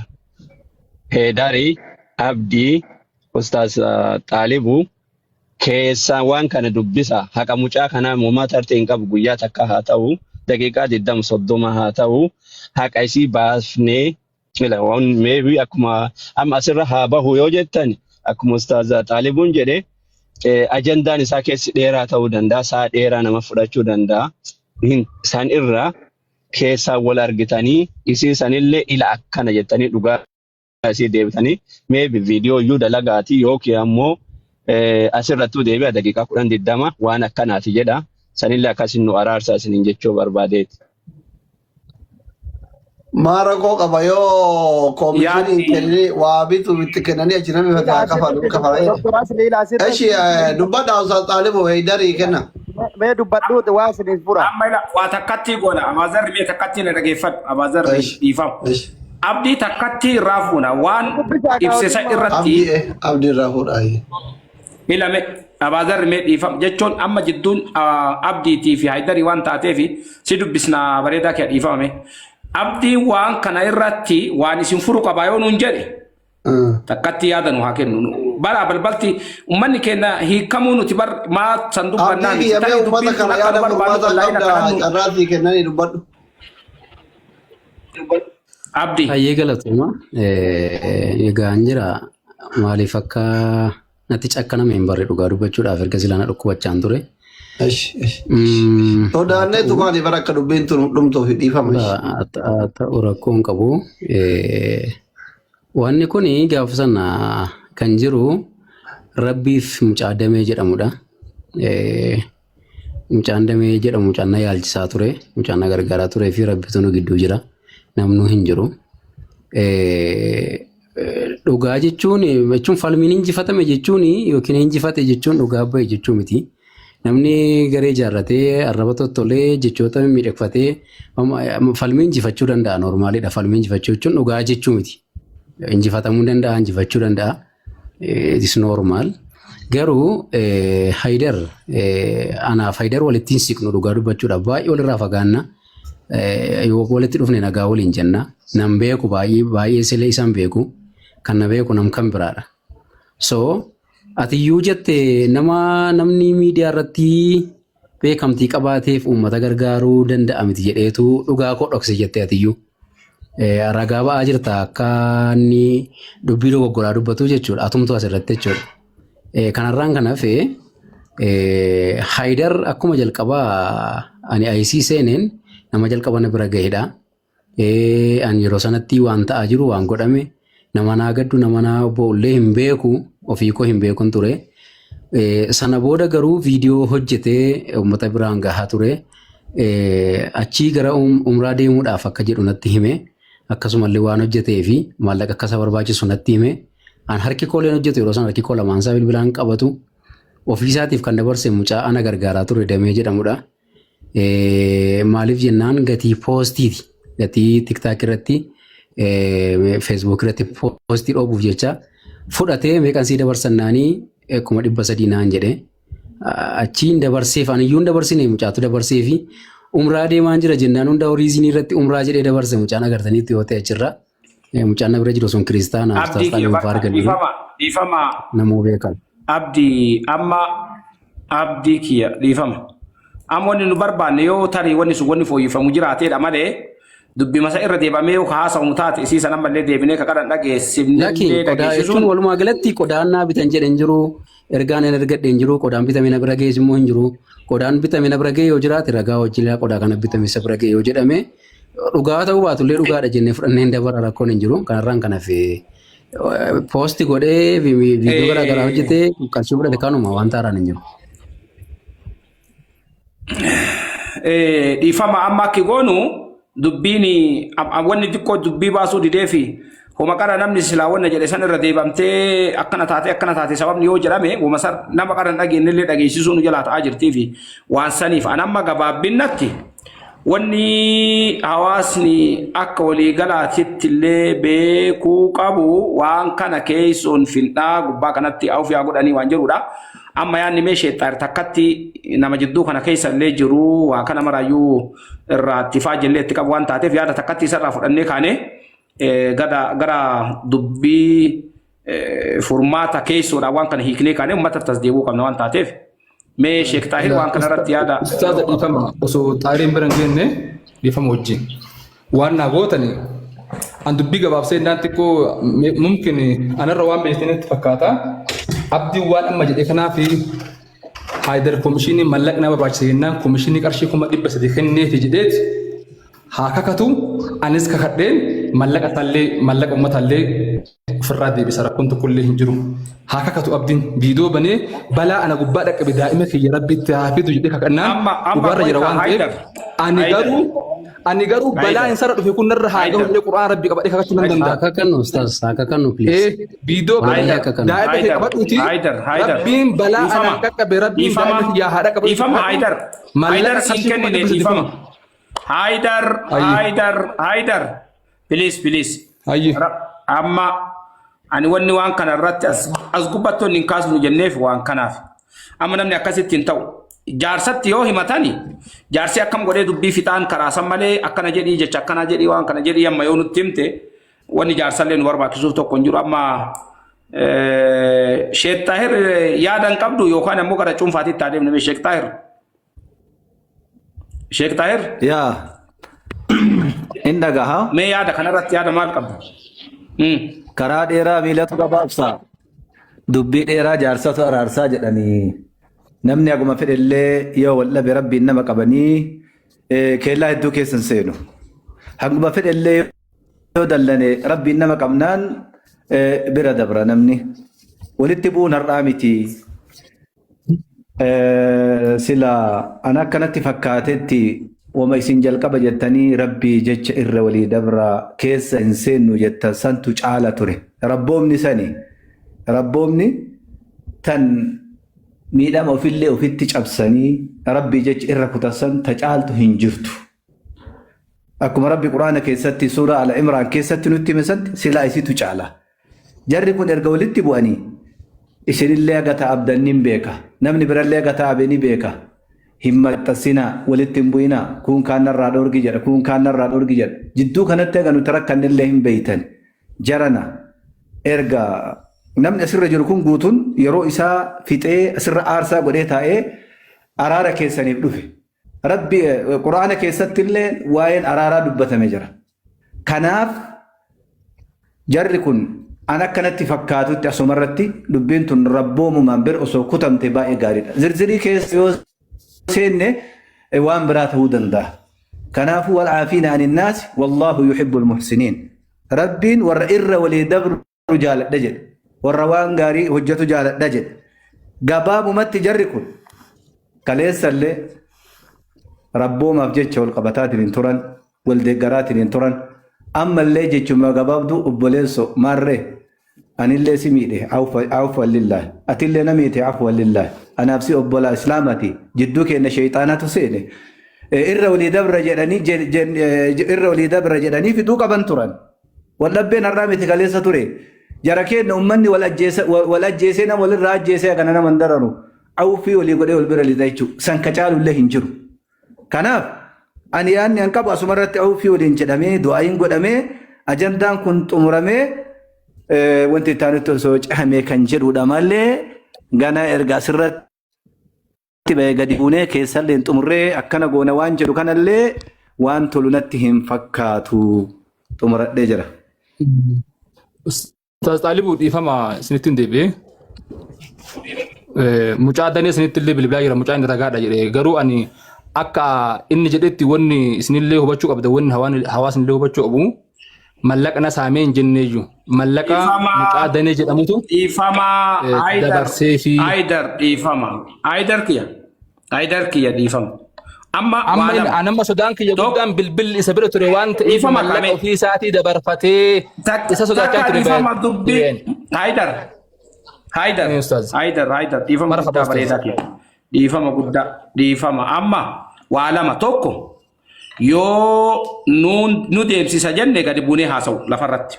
Heedarii Abdii Ustaaz Xaalibuu keessaan waan kana dubbisa haqa mucaa kanaa moomaa tartee hin qabu guyyaa takka haa ta'u daqiiqaa 20 30 haa ta'u haqa isii baafnee ila waan maybe akkuma amma asirra haa bahu yoo jettan akkuma Ustaaz Xaalibuun jedhe ajandaan isaa keessi dheeraa ta'uu danda'a saa dheeraa nama fudhachuu danda'a isaan irraa keessaan wal argitanii isii sanillee ila akkana jettanii dhugaa isii deebitanii maybe viidiyoo iyyuu dalagaati yookiin ammoo asirrattuu deebi'a daqiiqaa 10 20 waan akkanaati jedha sanillee akkasin nu araarsa isiniin jechuu barbaadeeti. Maa rakkoo qaba yoo koomishiniin Yaadni kennanii waa bitu itti kennanii achi namni fedhe haa kafalu kafala jedhe. Doktor Asli asirratti Eshi dubbadha Ustaaz Xaaliboo Heydarii kenna. mee dubbadhuuti waa isiniif fura. Amma ila waa takkatti goona Abaazarri mee takkatti na dhageeffadhu Abaazarri Eshi dhiifama. eshi. Abdii takkatti irraa fuuna waan Dubbisaa ibse san kaawwatiin irratti Abdii abdii irraa fuudha. ilame Abaazarri mee dhiifama jechuun amma jidduun abdiitii fi Haydarii waan taateef si dubbisna bareedaa kee dhiifamame. Abdiin waan kana irratti waan isin furu qabaa yoo nuun jedhe takkatti yaada nu haa kennu. Bara balbalti uummanni keenya hiikamuu nuti bar maa san dubbannaa Abdii miti. kiyya mee Tarii uummata dubbiin kun kana akka yaada nu barbaadu furmaataa wallaahi qabda akka nu carraatii kennanii dubbadhu. Abdi. Baay'ee galatuma. Egaa hin jira maaliif akka natti cakkaname hin barre dhugaa dubbachuudhaaf erga silaa na dhukkubachaan ture. Sodaannee tumaanii bara akka dubbiin tun dhumtuuf dhiifama. Ta'u rakkoo hin qabu. Wanni kun gaafa sana kan jiru Rabbiif mucaa Damee jedhamudha. Mucaan Damee jedhamu mucaan na yaalchisaa ture, mucaan na gargaaraa turee fi Rabbitu nu gidduu jira. Namnuu hin jiru. Dhugaa jechuun jechuun falmiin injifatame jechuun yookiin injifate jechuun dhugaa bahe jechuu miti. Namni garee ijaarratee arraba tottolee jechoota miidhagfatee falmii injifachuu danda'a normaalidha. Falmii injifachuu jechuun dhugaa jechuu miti. Injifatamuu danda'a, injifachuu danda'a. It is normal. Garuu Haydar anaaf Haydar walitti hin siqnu dhugaa dubbachuudhaaf baay'ee walirraa fagaanna. Yoo walitti dhufne nagaa waliin jenna. Nan beeku baay'ee baay'ee silee isaan beeku. Kan na beeku nam kan biraadha. So atiyyuu jette nama namni miidiyaa irratti beekamtii qabaateef uummata gargaaruu danda'a miti jedheetu dhugaa koo dhokse jette atiyyuu. Ragaa ba'aa jirta akka inni dubbii dogoggoraa dubbatu jechuudha. Atumtu asirratti jechuudha. Kanarraan kan hafe Haayidar akkuma jalqabaa ani IC seeneen nama jalqaba na bira gahedha. Ani yeroo sanatti waan ta'aa jiru waan godhame nama naa gaddu nama naa bo'ullee hin beeku ofii koo hin beekun ture. Sana booda garuu viidiyoo hojjetee uummata biraan gahaa ture. Achii gara umraa deemuudhaaf akka jedhu natti hime. Akkasumallee waan hojjetee fi maallaqa akka isa barbaachisu natti hime. An harki kooleen hojjetu yeroo sana harki koo lamaan isaa bilbilaan qabatu. Ofiisaatiif kan dabarse mucaa ana gargaaraa ture Damee jedhamudha. Maaliif jennaan gatii poostiiti. Gatii tiktaak irratti feesbuuk irratti poostii dhoobuuf jecha fudhatee meeqan sii dabarsannaanii 300,000 naan jedhe. Achiin dabarseef ani iyyuu hin dabarsine mucaatu dabarseefi umraa deemaan jira jennaan hunda horiizinii irratti umraa jedhee dabarse mucaan agartaniitti yoo ta'e achirra. Mucaan na bira jiru sun kiristaana Abdii ustaas kiyya Xaaliin bakka arganii dhiifama dhiifama namuu beekan. Abdii amma abdii kiyya dhiifama. Amma wanni nu barbaanne yoo tarii wanni sun wanni fooyyeffamu jiraateedha malee dubbi masa irra deebamee yoo ka haasawamu taate isii san ammallee deebinee ka qaran Lakki dhageessifnellee qodaa jechuun dhageessisuun walumaa galatti qodaan naa bitan jedhe hin jiru. Ergaan hin ergadhe hin jiru. Qodaan bitame na bira ga'es immoo hin jiru. Qodaan bitame na bira ga'e yoo jiraate ragaa wajjin qodaa kana bitame isa bira ga'e yoo jedhame dhugaa ta'uu baatullee dhugaadha jennee fudhannee hin dabara rakkoon hin jiru. Kanarraan kan hafe poosti godhee viidiyoo garaa garaa hojjetee qarshii fudhate kanuma wanta haaraan hin jiru. Dhiifama amma akki goonu dubbiin wanni xiqqoo dubbii baasuu didee fi homa qara namni silaa wanna jedhe san irra deebamtee akkana taate akkana taate sababni yoo jedhame wama san nama qara hin dhageenye illee dhageessisuu nu jalaa ta'aa jirtii fi waan saniif an amma gabaabbinnatti wanni hawaasni akka waliigalaatitti illee beekuu qabu waan kana keessoon finxaa gubbaa kanatti awuf yaa godhanii waan jedhudha. Amma yaadni mee sheexxaar takkatti nama jidduu kana keessa illee jiru waa kana maraayyuu irraa itti faajillee itti qabu waan taateef yaada takkatti isarraa fudhannee kaanee gara dubbii furmaata keessoodhaan waan kana hiiknee kaanee uummata tas deebi'uu qabna waan taateef mee Sheek Xaahir waan kana irratti yaada. Ustaaza dhiifama osoo xaahiriin bira hin geenne dhiifama wajjin. Waan naa gootani an dubbii gabaabsee innaan xiqqoo mumkin anarra waan beektanitti fakkaata. Abdiin waan amma jedhe kanaaf Haayidar komishinii mallaqni na barbaachisa jennaan komishinii qarshii 300,000 kenneefi jedheeti haa kakatu anis kakadheen mallaqa isaallee mallaqa uummataallee ofirraa deebisa rakkoon tokkollee hin jiru. Haa kakatu abdiin viidiyoo banee balaa ana gubbaa dhaqqabe daa'ima kiyya rabbitti haa fidu jedhee kakannaan Amma amma dhugaarra jira qoyta waan ta'eef Haydar ani Haydar garuu ani garuu balaa Haydar hin sarara dhufe kun narra haa gahu Haydar jedhee qur'aan rabbi qabadhee kakachuu nan danda'a. Haa kakannu ustaas haa kakannu please. Ee viidiyoo Wallahi banee haa kakannu. daa'ima kee Haydar qabadhuuti Haydar Haydar rabbiin balaa dhiifama anaan qaqqabe rabbiin dhiifama daa'ima kiyyaa haa dhaqqabu dhiifama kakadhu Haydar Haydar mallaqa siin qarshii kuma kennine dhibba sadii dhiifama kun. Haydar Ayyi Haydar Haydar please please ayyi Amma ani wanni waan kana irratti as gubbattoonni hin kaasnu jenneef waan kanaaf. Amma namni akkasitti hin ta'u. Jaarsatti yoo himatani jaarsi akkam godhee dubbii fixaan karaa san malee akkana jedhii jecha akkana jedhii waan kana jedhii amma yoo nutti himte wanni jaarsallee nu barbaachisuuf tokko hin jiru. Amma Sheek Xaahir yaada hin qabdu yookaan ammoo gara cuunfaatitti haa deemnu Sheek Xaahir. Sheek Xaahir. Yaa. In dhagaha. Mee yaada kanarratti yaada maal qabda? Karaa dheeraa miilatu gabaabsa. Dubbii dheeraa jaarsatu araarsaa jedhanii. Namni haguma fedhellee yoo wal dhabe rabbiin nama qabanii keellaa hedduu keessa hin seenu. Haguma fedhellee yoo dallane rabbiin nama qabnaan bira dabra namni. Walitti bu'uun har'aa miti. Sila ana akkanatti fakkaatetti wama isin jalqaba jettanii rabbii jecha irra walii dabra keessa hin seennu jettan santu caala ture. Rabboomni sani rabboomni tan miidhama ofillee ofitti cabsanii rabbii jecha irra kutan ta caaltu hin jirtu. Akkuma rabbi quraana keessatti suuraa Al-Imraan keessatti nutti hime santi silaa isitu caala. Jarri kun erga walitti bu'anii isinillee haga ta'abdan ni beeka. Namni birallee haga ta'abe ni beeka. Hin maxxansinaa, walitti hin bu'inaa, kun kaan narraa dhoorgi jedha, kun kaan narraa dhoorgi jedha. Jidduu kanatti haga nuti rakkannellee hin beeytan. Jarana erga namni asirra jiru kun guutuun yeroo isaa fixee asirra aarsaa godhee taa'ee araara keessaniif dhufe. Rabbi quraana keessatti illee waa'een araaraa dubbatame jira. Kanaaf jarri kun an akkanatti fakkaatutti asumarratti dubbiin tun rabboomumaan bira osoo kutamte baay'ee gaariidha. Zirzirii keessa yoo seenne waan biraa ta'uu danda'a. Kanaafuu wal caafiina anin naasi wallaahu yuhibbul muhsiniin. Rabbiin warra irra walii dabru jaaladha jedhe. Warra waan gaarii hojjetu jaaladha jedhe. Gabaabumatti jarri kun kaleessallee rabboomaaf jecha wal qabataatiin hin turan, wal deeggaraatiin hin turan. Ammallee jechuma gabaabduu obboleesso maarree anillee si miidhe afwan lillah atillee na miite afwan lillah anaaf si obbolaa islaamati jidduu keenya sheeyxaanatu seene irra walii dabra jedhanii irra walii dabra jedhanii fixuu qaban turan. Waldhabbeen har'aa miti kaleessa ture. Jara keenya uummanni wal ajjeesee nama walirraa ajjeesee kana nama hin dararu. Awfii walii godhee wal bira lixa jechuudha. San ka caalullee hin jiru. Kanaaf ani yaadni an qabu asumarratti awfii waliin jedhamee du'aayin godhamee ajandaan kun xumuramee wanti itti aanutti osoo cehamee kan jedhudha malee gana erga asirratti bahee gadi buunee keessallee hin xumurree akkana goona waan jedhu kanallee waan tolu natti hin fakkaatu xumuradhee jira. Ustaaz Xaalibuu dhiifama isinitti hin deebi'ee. Mucaa danee isinitti illee bilbilaa jira mucaa inni ragaadha jedhee garuu ani akka inni jedhetti wanni isinillee hubachuu qabda wanni hawaasni illee hubachuu qabu mallaqa na saamee hin jenneeyyu mallaqa Dhiifama. mucaa danee jedhamutu Dhiifama Haydar dabarsee fi Haydar dhiifama. Haydar kiyya. Haydar kiyya dhiifama. Amma amma waa inni lama. an amma sodaan kiyya guddaan bilbilli isa bira ture waan ta'eef Dhiifama mallaqa kaamee. ofii isaatii dabarfatee isa sodaachaa Takka ture dhiifama dubbii. Dhibeen. Haydar. Haydar. Ee, Ustaaz. Haydar Haydar dhiifama Marhaba, guddaa Ustaaz. bareedaa kiyya. Dhiifama guddaa dhiifama amma waa lama tokko yoo nu deemsisa jenne gadi buunee haasa'u lafarratti.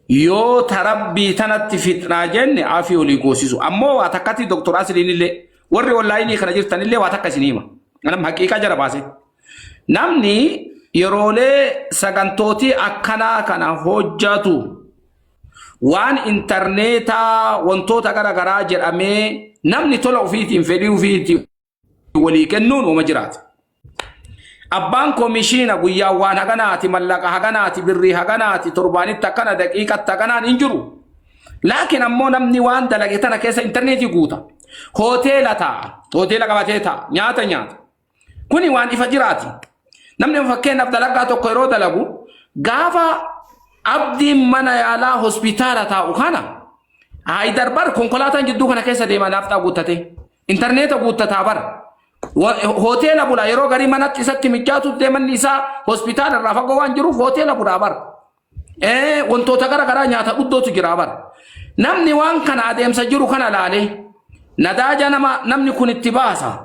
Yoo tarabbii tanatti fixnaa jenne afii olii goosisu. Ammoo waa takkatti Dr. Asliin illee warri onlaayinii kana jirtan illee waa takka isin hima. Anam haqiiqaa jara baase. Namni yeroolee sagantootii akkanaa kana hojjatu waan intarneetaa wantoota gara garaa jedhamee namni tola ofiitiin fedhii ofiitiin walii kennuun uuma jiraata. Abbaan komishiina guyyaa waan haganaati, mallaqa haganaati, birrii haganaati, torbaanitti akkana, daqiiqatti haganaan hin jiru. Laakiin ammoo namni waan dalage tana keessa intarneetii guuta. Hoteela taa'a, hoteela qabatee taa'a, nyaata nyaata. Kuni waan ifa jiraati. Namni fakkeenyaaf dalagaa tokko yeroo dalagu gaafa abdiin mana yaalaa hospitaala taa'u kana Haayidar bar konkolaataan jidduu kana keessa deema naafxaa guuttatee. Intarneeta guuttataa bara. Hoteela bula yeroo garii manatti isatti mijaatu deemanni isaa hospitaala irraa fagoo waan jiruuf hoteela bulaa bara. Wantoota gara garaa nyaata dhuddootu jira bara. Namni waan kana adeemsa jiru kana laalee nadaaja nama namni kun itti baasa.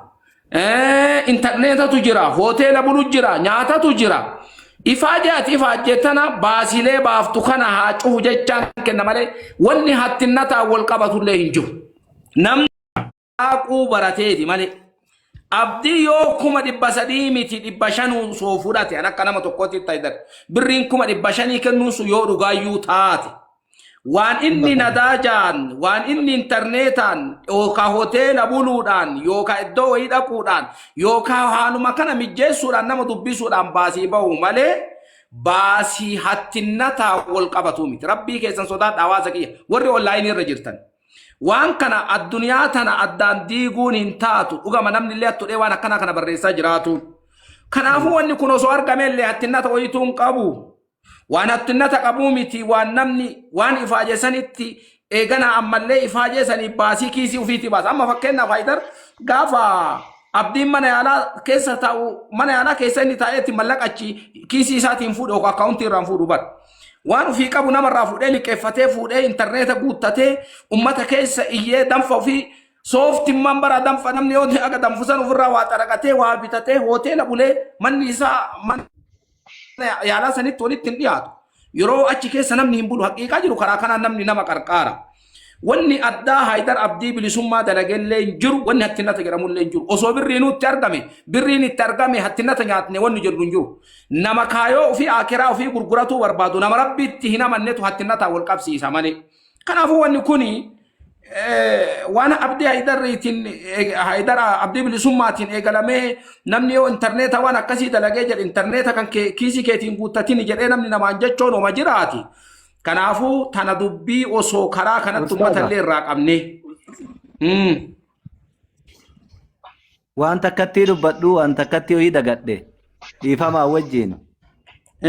Intarneetatu jira, hoteela bulu jira, nyaatatu jira. Ifaajee ati ifaajjee tana baasilee baaftu kana haa cufu jechaan kenna malee wanni hattinnataan wal qabatullee hin jiru. Namni daakuu barateeti malee. Abdii yoo 300,000 miti 500 soo fudhate an akka nama tokkootti ta'idan birriin 500,000 kennuun sun yoo dhugaayyuu taate waan inni nadaajaan waan inni intarneetaan yookaan hoteela buluudhaan yookaan iddoo wayii dhaquudhaan yookaan haaluma kana mijjeessuudhaan nama dubbisuudhaan baasii bahu malee Baasii hattinnataa wal qabatuu miti. Rabbii keessan sodaadha hawaasa kiyya warri onlaayinii irra jirtan. Waan kana addunyaa tana addaan diiguun hin taatu. Dhugama namni illee hattudhee waan akkanaa kana barreessaa jiraatu. Kanaafuu wanni kun osoo argame illee hattinnata wayituu hin qabu. Waan hattinnata qabuu miti waan namni waan ifaaje sanitti eegana ammallee ifaajee sanii baasii kiisii ofiitii baasa. Amma fakkeenyaaf Haayidar gaafa abdiin mana yaalaa keessa taa'u mana yaalaa keessa inni taa'eetti mallaqa achi kiisii isaatiin fuudhe yookaan akkaawuntii irraan fuudhu bara. Waan ofii qabu namarraa fuudhee liqeeffatee fuudhee intarneeta guuttatee ummata keessa iyyee danfa ofii sooftimmaan bara danfa namni yoo aga danfusan ofirraa waa xaraqatee waa bitatee hoteela bulee manni isaa mana yaalaa sanitti walitti hin dhiyaatu. Yeroo achi keessa namni hin bulu haqiiqaa jiru karaa kanaan namni nama qarqaara. Wanni addaa Haayidar Abdii bilisummaa dalagellee hin jiru wanni hattinnata jedhamullee hin jiru. Osoo birriinuu itti argame birriin itti argame hattinnata nyaatne wanni jedhu hin jiru. Nama kaayoo ofii akiraa ofii gurguratuu barbaadu nama rabbiitti hin amannetu hattinnataa wal qabsiisa malee. Kanaafuu wanni kuni waan abdii Haayidariitiin Haayidar abdii bilisummaatiin eegalamee namni yoo intarneeta waan akkasii dalagee jedhe intarneeta kan kiisii keetiin guuttatini jedhee namni namaan jechoon homa jiraati. Kanaafuu tana dubbii osoo karaa kanatti uummata Ustaaza. illee irraa qabnee. Waan takkatti dubbadhu waan takkatti ho'i dagadhe dhiifamaa wajjin.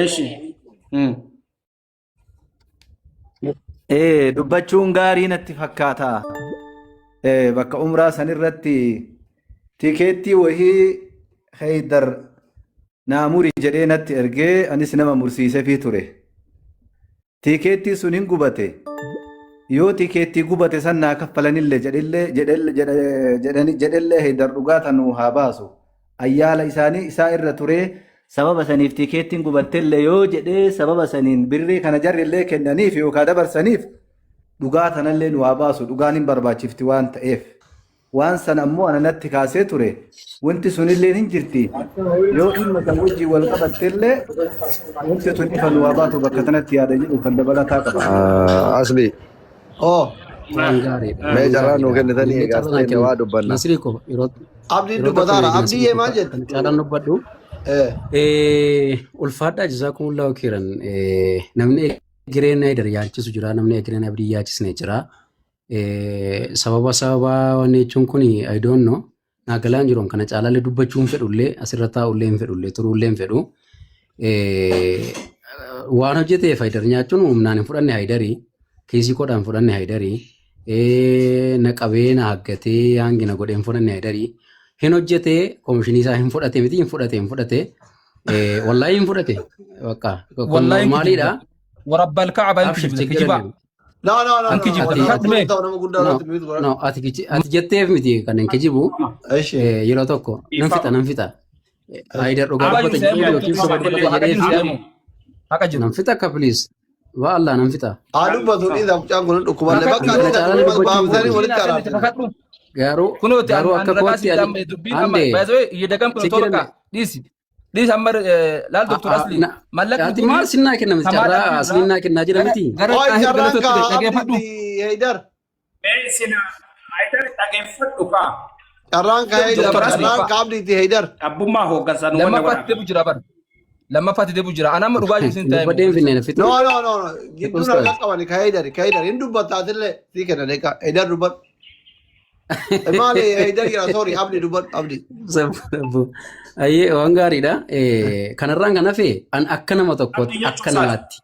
Eshi. Ee dubbachuun gaarii natti fakkaata. Ee bakka umraa sanirratti tikeettii wahii Haydar naa muri jedhee natti ergee anis nama mursiisefii ture. Tikeettii sun hin gubate. Yoo tikeettii gubate san naa kaffalanillee jedhillee jedhelle- jedhe- jedhani- jedhellee Haydar dhugaa tanuu haa baasu. Ayyaala isaanii isaa irra turee sababa saniif tikeettiin gubattellee yoo jedhee sababa saniin birrii kana jarrillee kennaniif yookaan dabarsaniif dhugaa tanallee nu haa baasu dhugaan hin barbaachifti waan ta'eef. Waan sana ammoo ana natti kaasee ture wanti sunillee hin jirti yoo dhimma san wajjin wal qabattellee wanti sun ifa nu haa baatu bakka tanatti yaada jedhu kan dabalataa qaba. Asli Oh, Waan gaariidha. mee Waan carraa nuu gaariidha. kennitanii Anillee egaa carraa naa seenne kenna. waa dubbanna. Nasrii koo yeroo Abdiin yeroo tokko dubbataara. mee Abdii Nasrii koo maal kan jette? caalaan dubbadhu. Eh. Ulfaadhaa jazaakumullahu khairan. Namni egereen Haydar yaalchisu jira, namni egereen Abdii yaalchisne jira. Sababa sababa wanni jechuun kun I don't know. Naa galaan jiru kana caalaallee dubbachuu hin fedhullee asirra taa'ullee hin fedhullee turuullee hin fedhu. Waan hojjeteef Haydar nyaachuun humnaan hin fudhanne Haydarii kiisii koodhaan hin fudhanne Haydarii na qabee na haggatee hangi na godhee hin fudhanne Haydarii hin hojjetee koomishinii isaa hin fudhate miti hin fudhate hin fudhate wallaahi hin fudhate bakka kun Wallaahi hin normaaliidha. kijibda. Warabbal ka'aba hin Abshir kijibda. ችግር Kijibaa. የለም No, no, no, An no. kijibda. ati Wanti ati kun Mee. ta'u nama guddaa no irratti mute godhadhu. no ati kiji- ati jetteef miti kan hin kijibu Eshi. yeroo tokko nan fixa nan fixa Haydar dhugaa Haqa dubbata jiru jedhee seemu. yookiin soba dubbata Haqa jedhee jiru fi seemu. Haqa jiru. nan fixa akka please waa Allah nan fixa Haa dubbatu dhiisa mucaan kun dhukkuballee Haqa bakka kana dhiisa caalaa kun dubbachuu hin baafsanii fedhu walitti Kennite araarsitan. kakadhu. garuu Kunooti garuu an akka ragaa kootti sitti ani amma dubbiin amma ande baay'ee iyyadagam kun ችግር tola የለም dhiisi. Dhiisi amma laal Dr. Asli mallaqni ati kuni maal sinnaa kenna miti samaal carraa abdiirraa aslinnaa kennaa jira gara miti gara Oi xaahir carraan galatotti kaa dhaggeeffadhu. abdiitti Heydar. Mee isin Haydar dhageeffadhu kaa. Carraan kaa Heydar. Dr. Asli Carraan kaa abdiitti Heydar. Abbummaa hooggansaa nu wanna lammaffaatti waraabne. deebi'u jira bara. Lammaffaatti deebi'u jira. Ani amma dhugaa jiru sin ta'e dubbadheen finne fixu No, no, no, no. Gidduun ustaaz harka qabani ka Heydar. Ka Heydar hin dubbattaatillee sii kenna deeqa. Heydar dubbadhu. Maali Heydar jira sorry abdi dubbadhu abdi. Sabbu. Ayyee waan gaariidha. Kanarraan kan hafe an akka nama tokkootti Abdii akka jechuun isaati.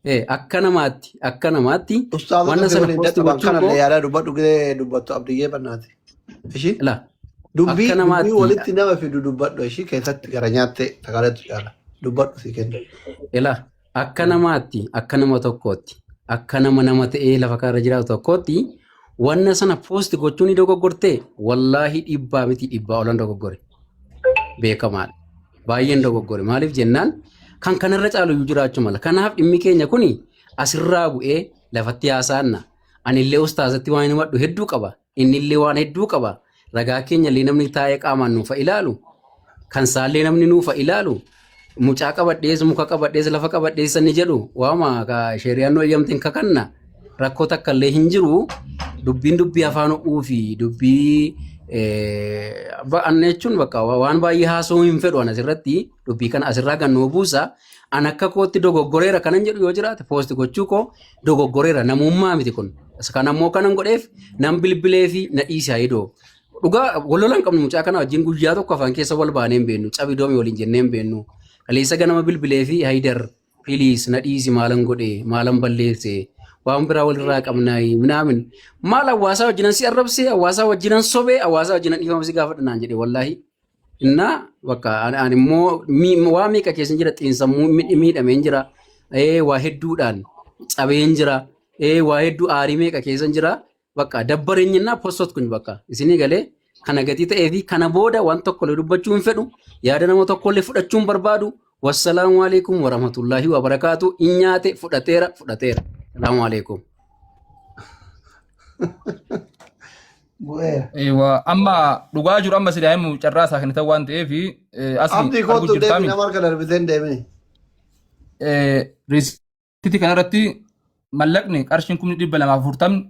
namaatti akka namaatti akka namaatti Ustaazota wanna si sana waliin poosti dadhaban gochuu kanallee koo yaadaa dubbadhu gidee dubbattu abdiyyee bannaati. Ishii la dubbii akka dubbii namaatti walitti nama fidu dubbadhu ishii keessatti gara nyaattee sagaleetu caala dubbadhu si kenna. ila akka namaatti akka nama tokkootti akka nama nama ta'ee lafa kanarra jiraatu tokkootti wanna sana poosti gochuu ni dogoggortee wallaahi dhibbaa miti dhibbaa olan dogoggore beekamaadha. Baay'een dogoggore maaliif jennaan kan kanarra caalu iyyuu jiraachuu mala. Kanaaf dhimmi keenya kuni asirraa bu'ee lafatti haasa'anna. Anillee ustaazatti waan himadhu hedduu qaba. Innillee waan hedduu qaba. Ragaa keenya illee namni taa'ee qaamaan nuufa ilaalu. Kan saallee namni nuufa ilaalu. Mucaa qabadhees muka qabadhees lafa qabadhees inni jedhu waama ka sheeriyaan nu eeyyamteen kakanna. Rakkoo takka illee hin jiru. Dubbiin dubbii afaan ho'uu fi dubbii Anna jechuun bakka waan baay'ee haasa'uu hin fedhu an asirratti dubbii kana asirraa kan nuu buusa. An akka kootti dogoggoreera kanan jedhu yoo jiraate post gochuu koo dogoggoreera namummaa miti kun. Kan ammoo kanan godheef nan bilbilee fi na dhiise hayidoo. Dhugaa wal lola hin qabnu mucaa kana wajjin guyyaa tokko afaan keessa wal baanee hin beeknu cabi doomi waliin jennee hin beeknu. Kaleessa ganama bilbilee fi Haydar please na dhiisi maalan godhe maalan balleesse waan biraa walirraa qabnaayi minaamin maal hawaasaa wajjinan si arrabse hawaasaa wajjinan sobee hawaasaa wajjinan dhiifama si gaafadha naan jedhe wallaahi. Innaa bakka ani immoo waa meeqa keessa jira xiinsammuu miidhameen jira waa hedduudhaan cabeen jira waa hedduu aarii meeqa keessa jira bakka dabbareenyinnaa postot kun bakka isinii galee kana gatii ta'ee fi kana booda waan tokko illee dubbachuu hin fedhu yaada nama tokko illee fudhachuu hin barbaadu wassalaamu alaikum warahmatullaahi wabarakaatu in nyaate fudhateera fudhateera salaamu alaikum. Bu'eera. Eewa amma dhugaa jiru amma silaa himu carraa isaa kennitan waan ta'eef asli Abdii arguu kootu deemi jirtaami. nama harka darbitee hin deemini. Riisitii kanarratti mallaqni qarshiin 240,000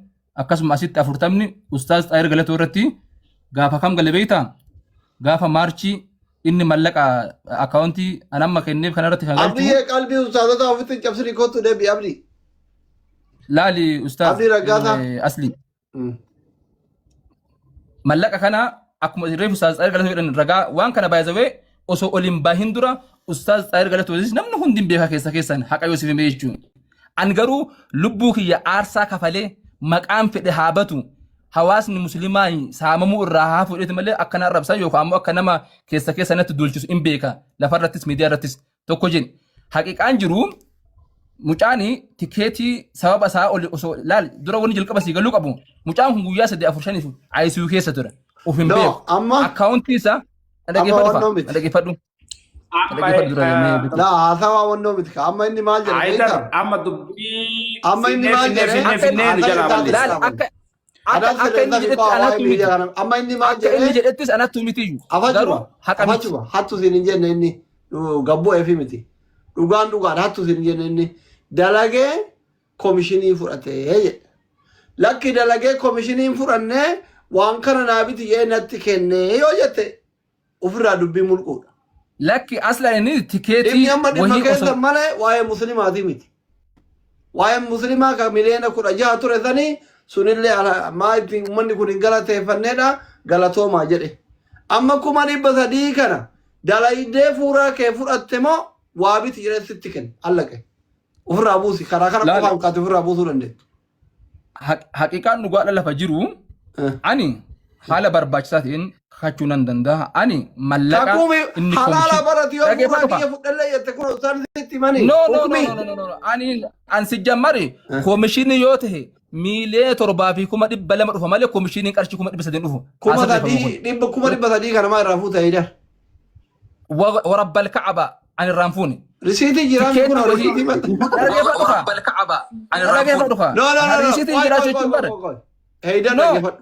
akkasuma asitti 40 ustaaz Xaayir Galatoo irratti gaafa kam gale beektaa? Gaafa maarchii inni mallaqa akkaawuntii an amma kenneef kanarratti kan galchu Abdiyyee qalbii ustaazota ofitti hin cabsini kootu deebi Abdii. laali ustaaz Abdii Raggaasaa. Asli. Mallaqa kana akkuma reefu Ustaaz Xaayir Galatoo jedhan ragaa waan kana baay'isawee osoo ol hin bahin dura Ustaaz Xaayir Galatoo namni hundi hin beekaa keessa keessan haqa yoo siif hime jechuun. An garuu lubbuu kiyya aarsaa kafalee maqaan fedhe haa batu hawaasni muslimaa saamamuu irraa haa fuudheeti malee akka na arrabsan yookaan ammoo akka nama keessa keessa natti duulchisu hin beeka lafarrattis miidiyaa irrattis tokko jedhe. Haqiqaan jiru mucaani tikeetii sababa isaa oli osoo laal dura wanni jalqaba sii galuu qabu mucaan kun guyyaa 3 4 5 ICU keessa ture of hin No, beeku amma akkaawuntii isaa na amma dhaggeeffadhu wannoo faa miti. na dhaggeeffadhu na dhaggeeffadhu dura jennee La haasawaa wannoo miti. Amma inni maal jedhe Haydar beektaa? amma dubbii Amma inni finnee maal finnee jedhe? finnee akka finnee nu Haasawaa jalaa isaa balleessa. laal islaaman. akka akka Anaan akka inni sirreessaa fi jedhetti koo waa'ee anattu miti miidiyaa kana. Amma inni maal akka inni jedhe? jedhettis anattu miti iyyuu garuu Afachuma haqa miti afachuma hattu siin hin jenne inni gabboo eefi miti. Dhugaan dhugaan hattu siin hin jenne inni dalagee komishinii fudhatee jedhe. Lakki dalagee komishinii hin fudhannee waan kana naa biti jedhee natti kennee yoo jette ofirraa dubbii mulquudha. Lakki aslan inni tikeetii Dhimmi amma dhimma wahii keessa osoo malee waa'ee muslimaatii miti. Waa'ee muslimaa kan miliyoona 16 ture sanii sunillee maa itti uummanni kun hin galateeffanneedha galatoomaa jedhe. Amma 300,000 kana dalaydee fuuraa kee fudhatte moo waa biti jedhee sitti kenne allaqe. Ofirraa buusi karaa kana laal qofaan kaate ofirraa buusuu dandeettu. Haqiqaan dhugaadha lafa jiru ani haala barbaachisaa ta'een kakachuu nan danda'a. Ani mallaqa Kakuumi inni halaala komishin barati yoo fuuraa dhaggeeffadhu kiyya kaa. fudhallee jette kun isaan sitti himanii No no no hukmii. no no no no ani an si jammari komishinii yoo ta'e 7,200,000 dhufa malee komishiniin qarshii 300,000 dhufu. Haa Kuma sirreeffamu kun. sadii dhibba 300,000 kana maa irraa fuuta Haydar. Warabbal ka'aba ani irraan fuune. Risiitii jiraan kun Tikeetii wahii risiitii maxxansa. dhaggeeffadhu kaa. Dhaggeeffadhu kaa. No, no, no, no. Risiitiin Qoy, jiraachuu qoy, jechuun qoy, bara. qoy, qoy. Heydar No. dhaggeeffadhu.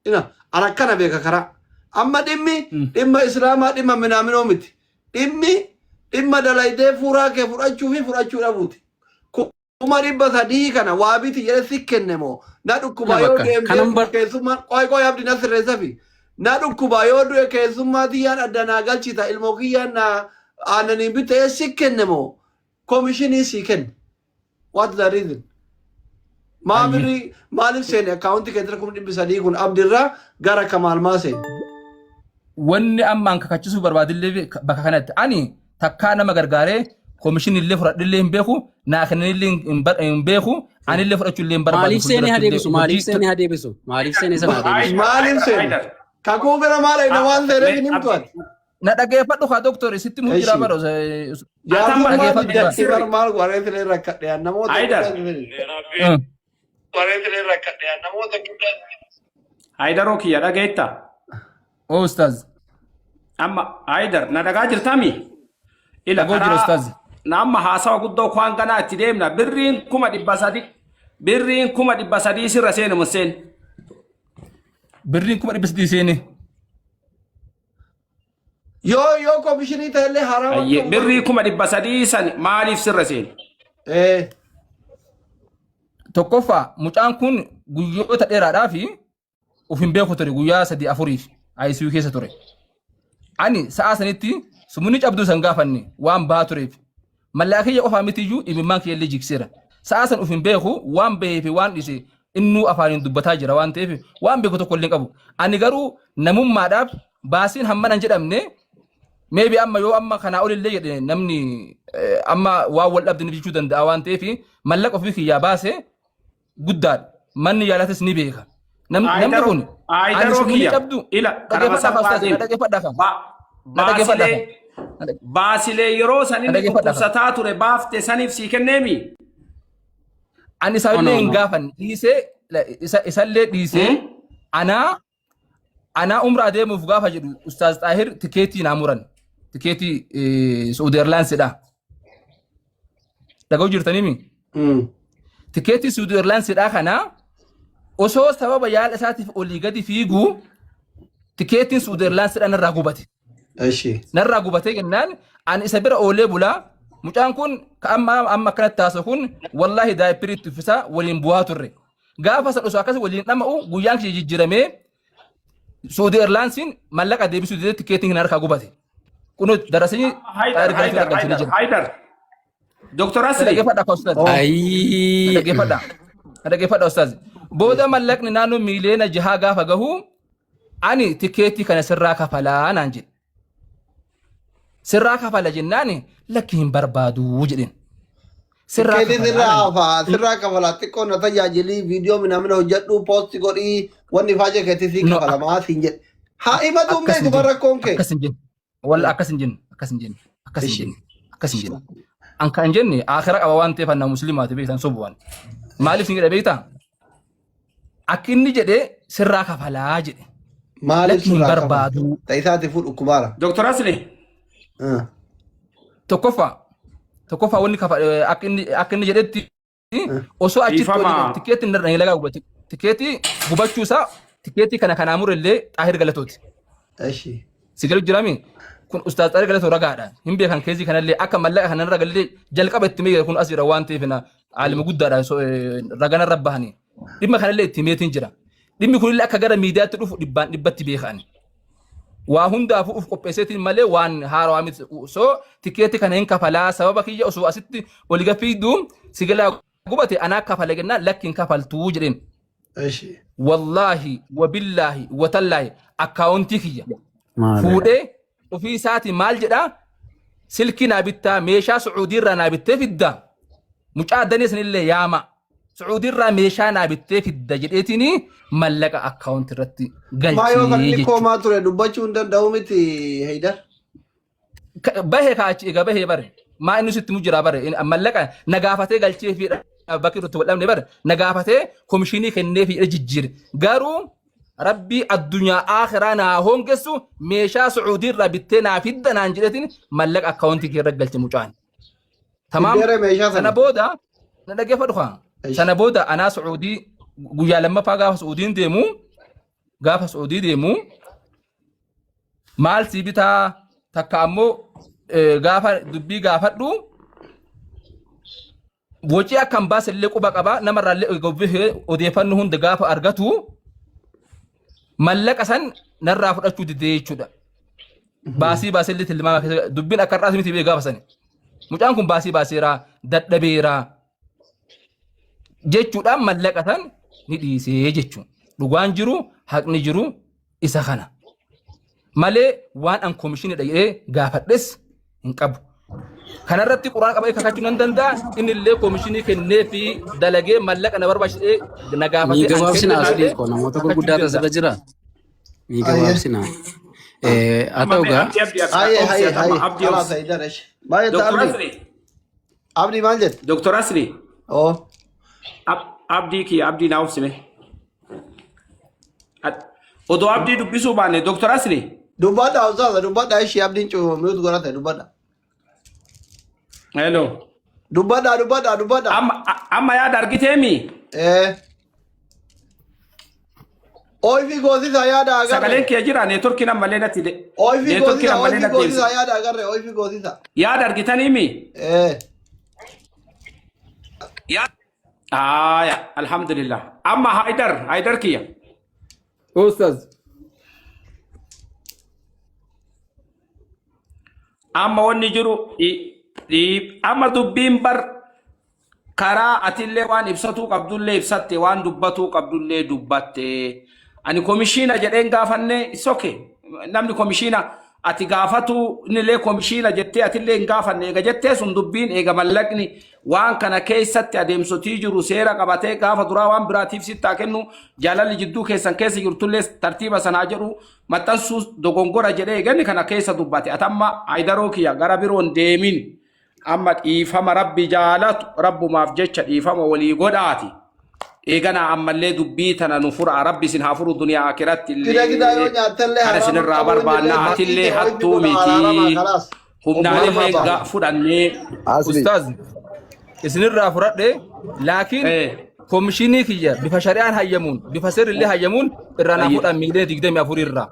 Ina, an akkana beeka karaa. Amma dhimmi dhimma Islaamaa dhimma minaaminoo miti. Dhimmi dhimma dalaydee fuuraa kee fudhachuu fi fudhachuu dhabuuti. 300,000 kana waa biti jedhe si kenne moo na dhukkuba Kana yoo bakka deemtee kanan bar keessummaan qoy qoy abdi na sirreessafi na dhukkuba yoo du'e keessummaa tiyyaan adda naa galchita ilmoo kiyyaan naa aannaniin bitee si kenne moo komishinii si kenne what the reason maa Ayye. birrii maaliif seene akkaawuntii keettira 300,000 kun abdirraa gara kamaal maa seene Wanni amma an kakachisuu barbaadillee bakka kanatti ani takkaa nama gargaaree komishinii illee fudhadhillee hin beeku naa kennanillee hin beeku anillee fudhachuu illee hin barbaadu Maaliif seenee haa fuulduratti illee deebisu? Maaliif hojii seenee haa deebisu? Maaliif seenee sana haa deebisu? Maaliif seene Haydar. kakuu bira maal eegna waan seeneef hin himtu ati Na dhageeffadhu kaa doktor sitti muu jira Eshi. bara Jaartummaa Dhageeffadhu diddatti bara. bar maal warreetilee rakkadhe namoota Haydar. guddaa warreetilee rakkadhe namoota guddaa Haydaroo kiyya dhageetta. Oo ustaaz. Amma Haydar na dhagaa jirtami? Ila Dhagoo jira karaa ustaaz. na amma haasawa guddoo kwaan ganaa itti deemna birriin 300,000 birriin 300,000 sirra seenu mun seen. Birriin 300,000 seene. Yoo yoo komishinii ta'ellee haraama Ayyee ta'uu birrii barbaadu. 300,000 san maaliif sirra seene? Tokkoffaa mucaan kun guyyoota dheeraadhaa fi of hin beeku ture guyyaa sadii afuriif. ICU keessa ture. Ani sa'aa sanitti sumuni cabduu san gaafanne waan bahaa tureef. Mallaqa kiyya qofaa mitiyyuu imimmaan kiyya illee jigseera. Sa'aa san uf hin beeku waan bahee fi waan dhiise innuu afaaniin dubbataa jira waan ta'eef waan beeku tokko illee hin qabu. Ani garuu namummaadhaaf baasiin hammana hin jedhamne maybe amma yoo amma kanaa olillee jedhe namni amma waan wal dhabde jechuu danda'a waan ta'eef mallaqa ofii kiyyaa baase guddaadha. Manni yaalatis ni beeka. Namni kun ani Ayidaroo sumuni kiyya cabdu ila karama dhaggeeffadhaa kaa ustaaz salphaatiin dhaggeeffadhaa kaa na dhaggeeffadhaa baasilee kaa baasilee yeroo san na inni dhaggeeffadhaa kaa. dhukkubsataa ture baafte saniif sii kenneemi. Ani No, isaallee no, hin no. gaafanne dhiisee isallee dhiisee anaa umraa deemuuf gaafa jedhu Ustaaz Xaahir tikeetii naa muran. Tikeetii Saudi Airlinesidha. Dhaga'u jirtaniimi? Tikeetii Saudi Airlinesidha kana osoo sababa yaala isaatiif olii gadi fiiguu tikeetiin Saudi Airlinesidha narraa gubate. Eshi. Narraa gubatee jennaan ani isa bira oolee bulaa mucaan kun ka amma amma akkanatti taasisu kun wallaahi daayipirii itti uffisaa waliin bu'aa turre. Gaafa san osoo akkas waliin dhama'u guyyaan kiyya jijjiiramee Saudi Airlinesiin mallaqa deebisuu didee tikeetiin kan harkaa gubate. Kun darasanii Haydar, xaayir galchuu Haydar, galchanii Haydar, jira. Haydar. Dr. Asli. Dhaggeeffadha akka ustaaz. Ayii. Dhaggeeffadha. Dhaggeeffadha ustaaz. Booda mallaqni naannoo miiliyoona 6 gaafa gahu ani tikeetii kana sirraa kafalaa naan jedhe. Sirraa kafala jennaan lakki hin barbaadu jedheen. Sirraa Tikeetii kafalaa sirraa naan jedhe. hafaa sirraa kafalaa xiqqoo na tajaajilii viidiyoo minamina hojjedhuu poosti godhii wanni faajee keetii sii No, kafalamaa siin jedhe. Haa himatu hin akkas hin beeku jenne. rakkoon kee. Akkas hin jenne. Walla akkas hin jenne. Akkas hin jenne. Akkas hin Ishi. jenne. Akkas hin jenne. An kan jenne akira qaba waan ta'eef anna musliimaati beektan sobu waan. Maaliif sin jedhe beektaa? Akka inni jedhe sirraa kafalaa jedhe. Maaliif Lakki hin sirraa kafala? barbaadu. Ta'isaati fuudhu kubaara. Dr. Asli. Tokkoffaa wanni akka inni jedhetti osoo achitti Dhiifama. hojii tikeetii hin lagaa gubate tikeetii gubachuu isaa tikeetii kana kanaa mure illee Xaahir Galatooti. Eshi. Si galu jirami kun ustaaz Xaahir Galatoo ragaadha. Hin beekan keezii kanallee akka mallaqa kanarra galee jalqaba itti meeqa kun as jira waan ta'eef na aalima guddaadha raganarra bahanii. Dhimma kanallee itti meetiin jira. Dhimmi kunillee akka gara miidiyaatti dhufu dhibbaan dhibbatti beekan. Waa hundaafuu uf qopheesseetiin malee waan haarawaa miti. So tikeetii kana hin kafalaa sababa kiyya osoo asitti oli gafiiduu si galaa gubate anaa kafala jennaan lakki hin kafaltuu jedheen. Eshi. Wallaahi wabillaahi watallaahi akkaawuntii kiyya Maali? fuudhee ofii isaatii maal jedhaa silkii naa bittaa meeshaa Sucuudiirraa naa bittee fidda mucaa danee sanillee yaama Sucuudiirraa meeshaa naa bittee fidda jedheetiin mallaqa akkaawuntii irratti Maa yoo kan galchee inni jechuudha. koomaa ture dubbachuu hin danda'u miti Haydar. Bahee kaachi egaa bahee bare maa inni sitti mu jira bare mallaqa na gaafatee galchee fi bakki irratti wal dhabne bare na gaafatee komishinii kennee fi jijjiire garuu rabbii addunyaa akhiraa naa hongessu meeshaa Sucuudii irraa bittee naa fidda naan jedheetiin mallaqa akkaawuntii kee irra galche mucaan. Tamaam Fiddeere meeshaa sana sana. booda na dhaggeeffadhu kaa. Sana booda anaa Sucuudii guyyaa lammaffaa gaafa Sucuudii deemu maal sii bitaa takka ammoo gaafa dubbii gaafadhu wocii akka hin baase illee quba qaba namarraa illee odeeffannoo hunda gaafa argatu mallaqa san narraa fudhachuu didee jechuudha. Baasii baasee illee tilmaama keessa dubbiin akka har'aas miti bee gaafa sani. Mucaan kun baasii baaseera dadhabeera jechuudhaan mallaqa san ni dhiisee jechuudha. Dhugaan jiru haqni jiru isa kana. Malee waan an komishinidha jedhee gaafadhes hin qabu. Kanarratti quraan qabee kakachuu nan danda'a. Inni illee komishinii kennee fi dalagee mallaqa na barbaachisee na Ni gaafatee an gabaabsina kenne asli illee ko namoota kakachuu ni gurguddaatu danda'a. asirra jira. Ni gabaabsina. Haa Amma ta'u mee gaa Abdii Abdii Abdii Haye obsi haye ati amma haye. Abdii Kalaas obsi. Haydar eshi. Maal jetta Dr. Abdii? Asli. Abdii maal jetta? Dr. Asli. Oo. Abdii kiyya Abdii naa obsime. Odoo Abdii dubbisuu baanne Dr. Asli. Dubbadha ustaaza dubbadha eshi Abdiin mute godhate dubbadha. Hello. Dubbadha dubbadha dubbadha. Amma yaada argiteemi? Eh. Ooyifii goosisa yaada Sagaleen agarre. kee jira neetworkiin ammallee natti de. Ooyifii Neetworkiin goosisa ammallee ooyifii natti goosisa deebise. yaada agarre ooyifii goosisa. Yaada argitaniimi? Eh. Aya, alhamdulillah. Amma Haydar, Haydar kiyya. Ustaz. Amma wanni jiru amma dubbiin bar karaa atillee waan ibsatuu qabdullee ibsatte, waan dubbatuu qabdullee dubbatte. Ani komishiina jedheen gaafanne, it's okay. Namni komishiina ati gaafatu innillee komishiina jettee atillee hin gaafanne eega jettee, sun dubbiin eega mallaqni waan kana keessatti adeemsotii jiru seera qabatee gaafa duraa waan biraatiif sittaa kennu, jaalalli jidduu keessan keessa jirtullee tartiiba sanaa jedhu maxxansuu dogongora jedhee eeganni kana keessa dubbate. Atamma Haydaroo kiyya gara biroon deemin, amma dhiifama Rabbi jaalatu Rabbumaaf jecha dhiifama walii godhaati. Eeganaa ammallee dubbii tana nu fura, Rabbi isin haa furu duniyaa akiratti Gida gidaa yoo illee nyaattallee kana haraama isinirraa qabu inni barbaanna. illee Atillee maqii ta'e hattuu kun haraama miti, kalaas. humnaalillee Obboleessa ba'a. fudhannee. Asli. Ustaaz, isinirraa fudhadhe, laakiin komishinii kiyya bifa shari'aan hayyamuun, bifa seerrillee hayyamuun irraa naa fudhan miiliyoona 24 irraa.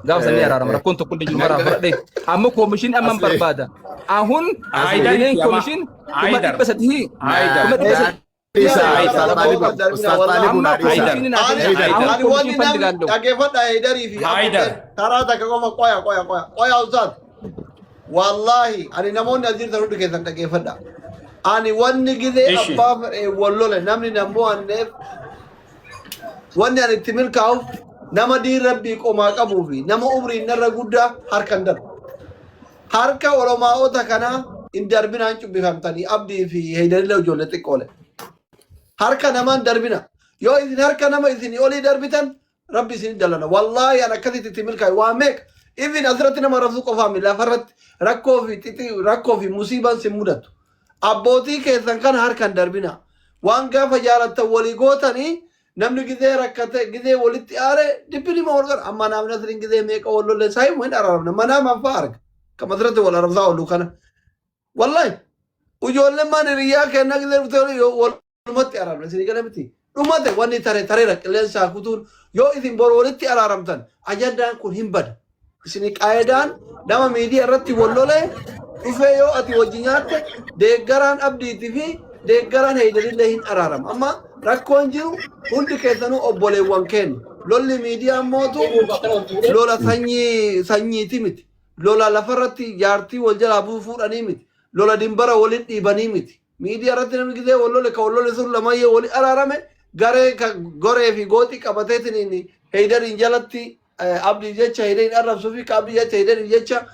Gaafa sanii araarama, rakkoon tokko illee jiru maraa fudhadhe. Ammoo komishinii amma hin Asli. barbaada. Ahun Haydar miiliyoon kiyama komishin kuma Haydar 300 Haydar kuma 300. Dhiisa Haydar. Ustaaz Xaalibu. Ustaaz Xaalibu Amma naa dhiisa. komishinii naa Ani kenna. Haydar. Ahun ani wanni komishin namni falligaallo. dhaggeeffadha Heydarii fi Haydar. Abdulleen karaa takka qofa qoya qoya qoya qoya ustaaz. Wallaahi ani namoonni as jirtan hundi keessan dhaggeeffadha. Ani wanni gizee Ishi. abbaa fedhe wal lole namni nan mo'anneef, wanni ani itti milkaa'uuf nama diin Rabbii qomaa qabuu fi nama umriin narra guddaa harka hin darbu. Harka olomaa'ota kanaa hin darbinaan cubbifamtanii, Abdii fi Heydarillee ijoollee xiqqoole. Harka namaan darbina. Yoo isin harka nama isin olii darbitan Rabbi isin dallana. Wallaahi an akkasitti itti milkaa'e waa meeqa. Ifin asirratti nama arrabsuu qofaa miti, lafarratti rakkoo fi xixii rakkoo fi musiibaan sin mudatu. Abbootii keessan kana harka hin darbina. Waan gaafa jaalattan walii gootanii namni gizee rakkate gizee walitti aare dibbinima wal gara. Amma naaf Nasriin gizee meeqa wal lolle saahibu hin araaramne. Manaa manfaa arga. Kan asirratti wal arrabsaa oolu kana. Wallaahi ijoolleen maan hiriyyaa kennaa gizee dhuftee yoo walumatti araarame isin gala miti. Dhumate wanni tare tareera qilleensaa kutuun, yoo isin boru walitti araaramtan ajandaan kun hin bada. Isin qaayidaan nama miidiyaa irratti wal lolee dhufee yoo ati wajji nyaatte deeggaraan Abdiitii fi deeggaraan Heydarillee hin araarama. Amma rakkoon jiru hundi keessanuu obboleewwan keenya. Lolli miidiyaa mootu lola sanyii sanyiiti miti. Lola lafarratti jaartii wal jalaa fuudhanii miti. Lola dimbara waliin dhiibanii miti. Miidiyaa irratti namni gizee wal lole, ka wal lole sun lamayyee wali araarame, garee ka goree fi gooxii qabateetiin Heydariin jalatti Abdii jecha Heydariin arrabsuu fi ka Abdii jecha Heydariin jecha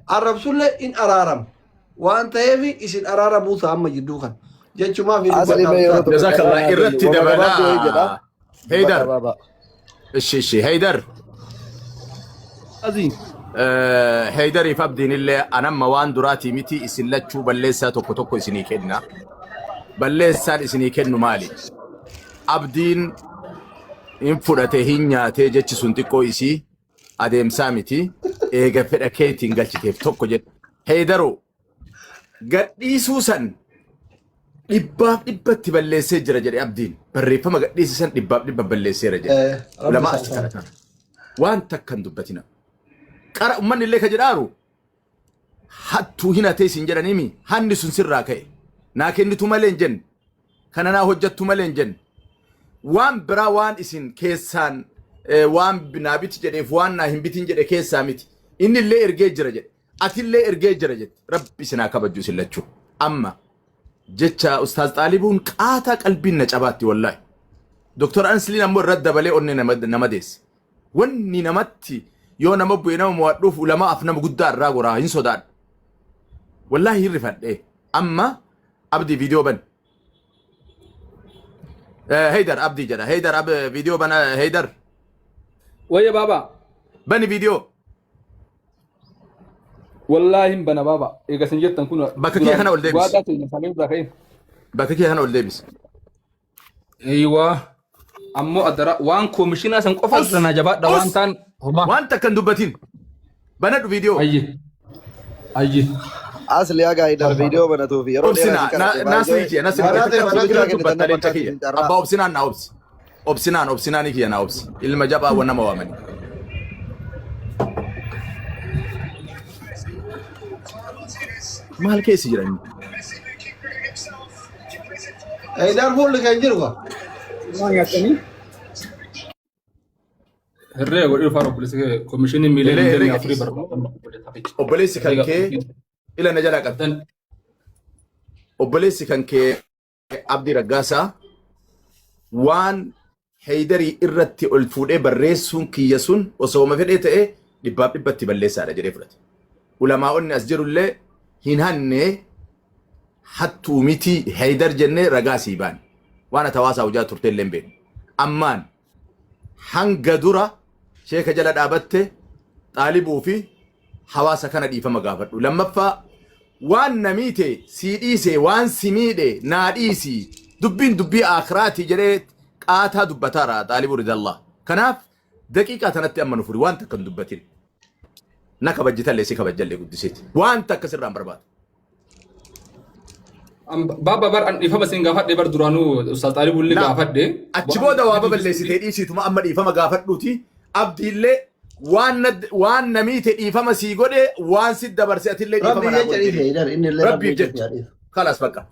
arrabsullee in araarama. Waan ta'eef isin araara buusa amma jidduu kana. Jechumaa fi Asli dubbataa mee yeroo tokko Jazakallah carraa naa irratti kenni. Wama gabaabduu wayii jedha. dabalaa. Heydar. Gabaabaa. Ishi ishi Heydar. Azii. Heydariif Abdiin illee anamma waan duraatii miti, isin lachuu balleessaa tokko tokko isinii kenna. Balleessaan isinii kennu maali? Abdiin hin fudhate hin nyaatee jechi sun xiqqoo isii adeemsaa miti. Eega fedha keetiin galchiteef tokko jedhe. Heydaroo, gadhiisuu san 100%tti balleessee jira jedhe Abdiin. Barreeffama gadhiisisan 100% balleesseera jedhe. Rabbi Lama isaa achi ta'a. kadhatan. Waan takka hin dubbatina. Qara uummanni illee ka jedhaaru hattuu hin hatee isin jedhaniimi, hanni sun sirraa ka'e. Naa kennitu malee hin jenne. Kana naa hojjettu malee hin jenne. Waan biraa waan isin keessaan waan naa biti jedheef waan naa hin bitin jedhe keessaa miti. Inni illee ergee jira jedhe. Atillee ergee jira jette. Rabbi isin haa kabajju isin lachuu. Amma jecha Ustaaz Xaalibuun qaataa qalbiin na cabaatti wallaahi. Doktor Ansliin ammoo irratti dabalee onnee nama deesse. Wanni namatti yoo nama bu'e nama mo'adhuuf ulamaaf nama guddaa irraa goraa hin sodaadhu. Wallaahi hin rifadhee. Amma Abdii viidiyoo bani. Heydar Abdii jedha. Heydar viidiyoo bana Heydar. Wayya baaba. Bani viidiyoo. Wallaahi hin bana baaba. Eega isin jettan kun Bakka kiyya kana ol deebisi. Waadaa teenya salee irraa ka'e. Bakka kiyya kana ol deebisi. Eeywaa. Ammoo addara waan koomishinaa san qofa Us! irra na jabaadha waan Us! ta'an homaa. Waan takka hin dubbatin. Banadhu viidiyoo. Ayye. Ayye. Asli haga Haydar viidiyoo banatuuf yeroo dheeraa Obsina si kadhate nasri baay'ee kiyya nasri waan kiyya Banate takka banate. guddaa irra kennitan dubbatta na leenca fakkaatu kiyya. isin carraa. Abbaa obsinaan na obsi. Obsinaan obsinaan kiyya na obsi. Ilma jabaa wan nama waamani. Maal keessa jira inni? Heydar fuulli kan jiru ka. Waan nyaattanii? Herrega godhee dhufaa obboleessi kee komishinii miiliyoona Illee digdamii herrega afurii dhiisi. barbaada. Obboleessi kan Herrega kee ila na jalaa qabi. Obboleessi kan kee Abdii Raggaasaa waan Heydarii irratti ol fuudhee barreessuun kiyya sun osooma fedhee ta'e dhibbaaf dhibbatti balleessaadha jedhee fudhate. Ulamaa'onni as jirullee hin hanne hattuu miti Heydar jennee ragaa sii baane. Waan ati hawaasaa hojaa turte illee hin beeknu. Ammaan hanga dura sheeka jala dhaabatte xaalibuu fi hawaasa kana dhiifama gaafadhu. Lammaffaa waan na miite sii dhiise waan si miidhe naa dhiisi dubbiin dubbii aakhiraati jedhee qaataa dubbataara xaalibuu ridallah. Kanaaf daqiiqaa tanatti amma nu furi waan takka hin dubbatin. Na kabajjitallee si kabajjallee guddiseeti. Waan takka sirraan barbaadu. Baaba bar an dhiifama siin gaafadhe bar duraanuu Ustaaz Xaalibullee Na gaafadhe. achi booda waa baballeessitee dhiisiituma amma dhiifama gaafadhuuti abdiillee waan na waan na miite dhiifama sii godhe waan si dabarse atillee dhiifama Rabbi naa jecha godhe dhiise jedhi. Haydar inni illee rabbi Rabbiif jecha jecha. dhiise. Kalaas bakka.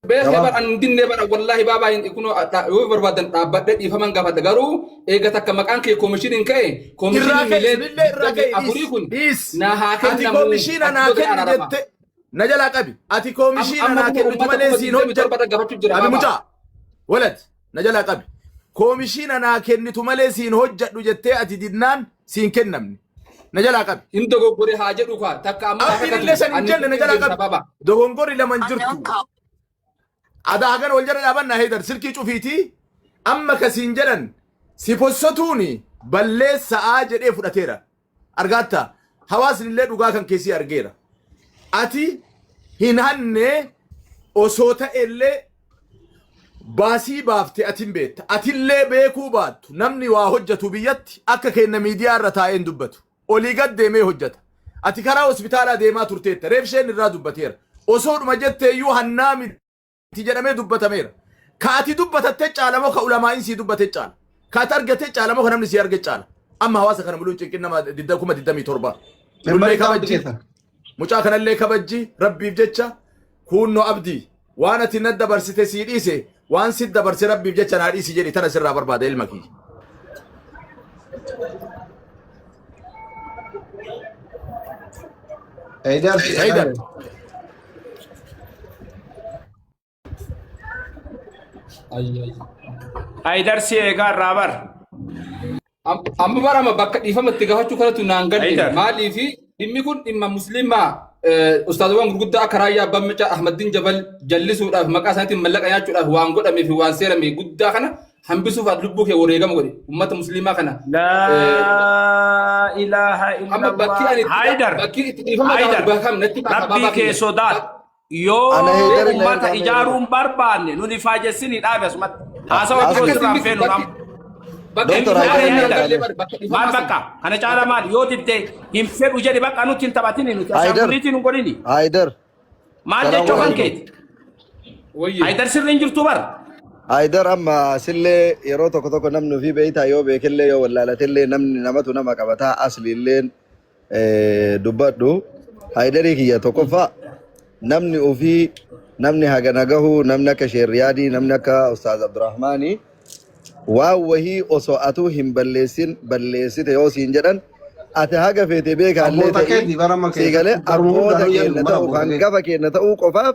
Beekee Gabaab. bar an hin dinne bara wallaahi baabaa hin kunoo yoo barbaadan dhaabbadhe dhiifaman gaafadha garuu eega takka maqaan kee koomishiniin ka'e Irraa koomishiniin ka'e miiliyoona sunillee irraa digdamii ka'e afurii dhiis kun dhiis. naa haa Ati kennamu koomishiina achi naa booda kenni araarama. jette na jalaa qabi. Ati Amma koomishiina amma naa kuma kennitu uummata malee kuma siin digdamii torba hojjedhu. irra gaafachuu jira Qabi baabaa. mucaa. Walad na jalaa qabi. Koomishiina naa kennitu malee siin hojjedhu jettee ati didnaan siin kennamne. Na jalaa qabi. Hin dogoggore haa jedhu kaa takka amma haa Abdiin kakatu illee san hin ani jenne na hin jalaa deemsa qabi. baabaa. Dogongorri lama hin jirtu. Adaa hagan wal jala dhaabanna Heydar silkii cufiitii amma kasiin jedhan si possotuuni balleessa'aa jedhee fudhateera. Argaatta hawaasni illee dhugaa kan keessi argeera. Ati hin hanne osoo ta'ellee baasii baafte ati hin beekta. Atillee beekuu baattu namni waa hojjetu biyyatti akka kenna miidiyaa irra taa'ee hin dubbatu. Olii gad deemee hojjeta. Ati karaa hospitaalaa deemaa turteetta. Reef isheen irraa dubbateera. Osoodhuma jetteeyyuu hannaa miti jedhamee dubbatameera. Ka ati dubbatatte caala moo ka ulamaa'iin sii dubbate caala? Ka ati argate caala moo ka namni sii arge caala? Amma hawaasa kana muluun cinqin nama 2027. Nullee Membarii ta'uu kabajji. keessan. Mucaa kanallee kabajji rabbiif jecha kuunnoo abdii waan ati na dabarsite sii dhiise waan si dabarse rabbiif jecha naa dhiisi jedhi tana sirraa barbaada ilma kiyya. Haydar. Haydar. Haydar si eegaa irraa bar. Amma barama bakka dhiifama itti gaafachuu kanatu naan galle Haydar. maaliif dhimmi kun dhimma musliimaa ustaazawwan gurguddaa akka Raayyaa Abbaa Macaa Ahmaddiin Jabal jallisuudhaaf maqaa isaaniitiin mallaqa nyaachuudhaaf waan godhamee fi waan seerame guddaa kana hambisuuf ati lubbuu kee wareegama godhe ummata musliimaa kana. Laa ilaaha Amma bakki illallah. ani itti Haydar. bakki itti dhiifama gaafadhu Haydar. bakka kam natti baasa Rabbii baabaa kee kiyya. sodaadhu. Ana Yoo Haydar illee ummata ergaa ijaaruu hin barbaanne nuni faajessini dhaabe asumatti. Haasawa biroo Akkasii sirraa hin miti feenu bakki amma. bakki Doktor dhiifama Haydar naan illee galle ergaa bar bakka Maal dhiifamaa san. bakka kana caala maal yoo didde hin fedhu jedhi bakka nutti hin taphatini nuti Haydar ashaanguliitiin hin godhini. Haydar Maal salaamu jechuu kan alaikum. keeti? Wayye. Haydar sirri hin jirtu bar. Haydar amma asillee yeroo tokko tokko namni ofii beektaa yoo beekellee yoo wallaalatellee namni namatu nama qabataa asliilleen dubbadhu. Haydarii kiyya tokkoffaa namni ofii namni hagana gahu namni akka Sheerriyaadii namni akka Ustaaz Abdurrahmaanii waan wahii osoo atuu hin balleessin balleessite yoo siin jedhan ati haga feete beekaallee Abboota ta'ii keetii bara amma sii galee keessatti garuma abboota hundaanuu keenna jedhu bara ta'uu abboota keetii. hangafa keenna ta'uu qofaaf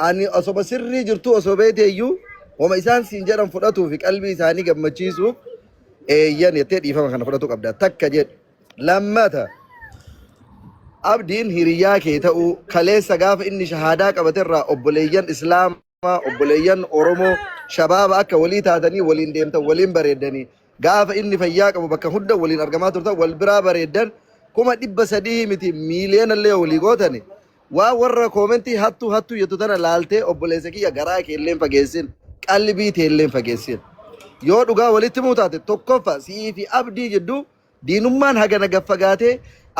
ani osoma sirrii jirtuu osoo beekte iyyuu homa isaan siin jedhan fudhatuu fi qalbii isaanii gammachiisuuf eeyyan jettee dhiifama kana fudhatuu qabda takka jedhu. Lammata abdiin hiriyyaa kee ta'uu kaleessa gaafa inni shahaadaa qabate irraa obboleeyyan islaamaa obboleeyyan Oromoo shabaaba akka walii taatanii waliin deemtan waliin bareeddanii gaafa inni fayyaa qabu bakka hunda waliin argamaa turtan wal biraa bareeddan 300,000 miti miiliyoona illee walii gootani waan warra koomentii hattuu hattuu jettu tana laaltee obboleessa kiyya garaa kee illee hin fageessin qalbii tee illee hin fageessin yoo dhugaa walitti himuu taate tokkoffa si'ii fi abdii jidduu Diinummaan hagana gad fagaatee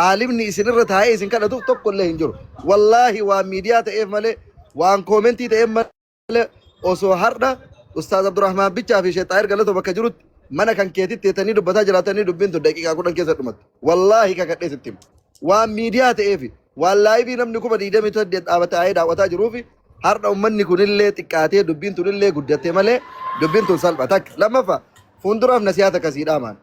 aalimni isinirra taa'ee isin kadhatuuf tokko illee hin jiru. Wallaahi waan miidiyaa ta'eef malee waan koomentii ta'eef malee osoo har'a Ustaaz Abdurrahmaan Bichaa fi Sheekh Xaahir Galatoo bakka jirutti mana kan keetitti teetanii dubbataa jiraatanii dubbiin tun daqiiqaa 10 keessa dhumatti. Wallaahi kakadhee sitti hima. Waan miidiyaa ta'eef waan laayivii namni 28,000 dhaabatee daawwataa jiruufi har'a ummanni kunillee xiqqaatee dubbiin tunillee guddatte malee dubbiin tun salpha takka. Lammaffaa fuulduraaf nasihaa takka sii dhaamaan.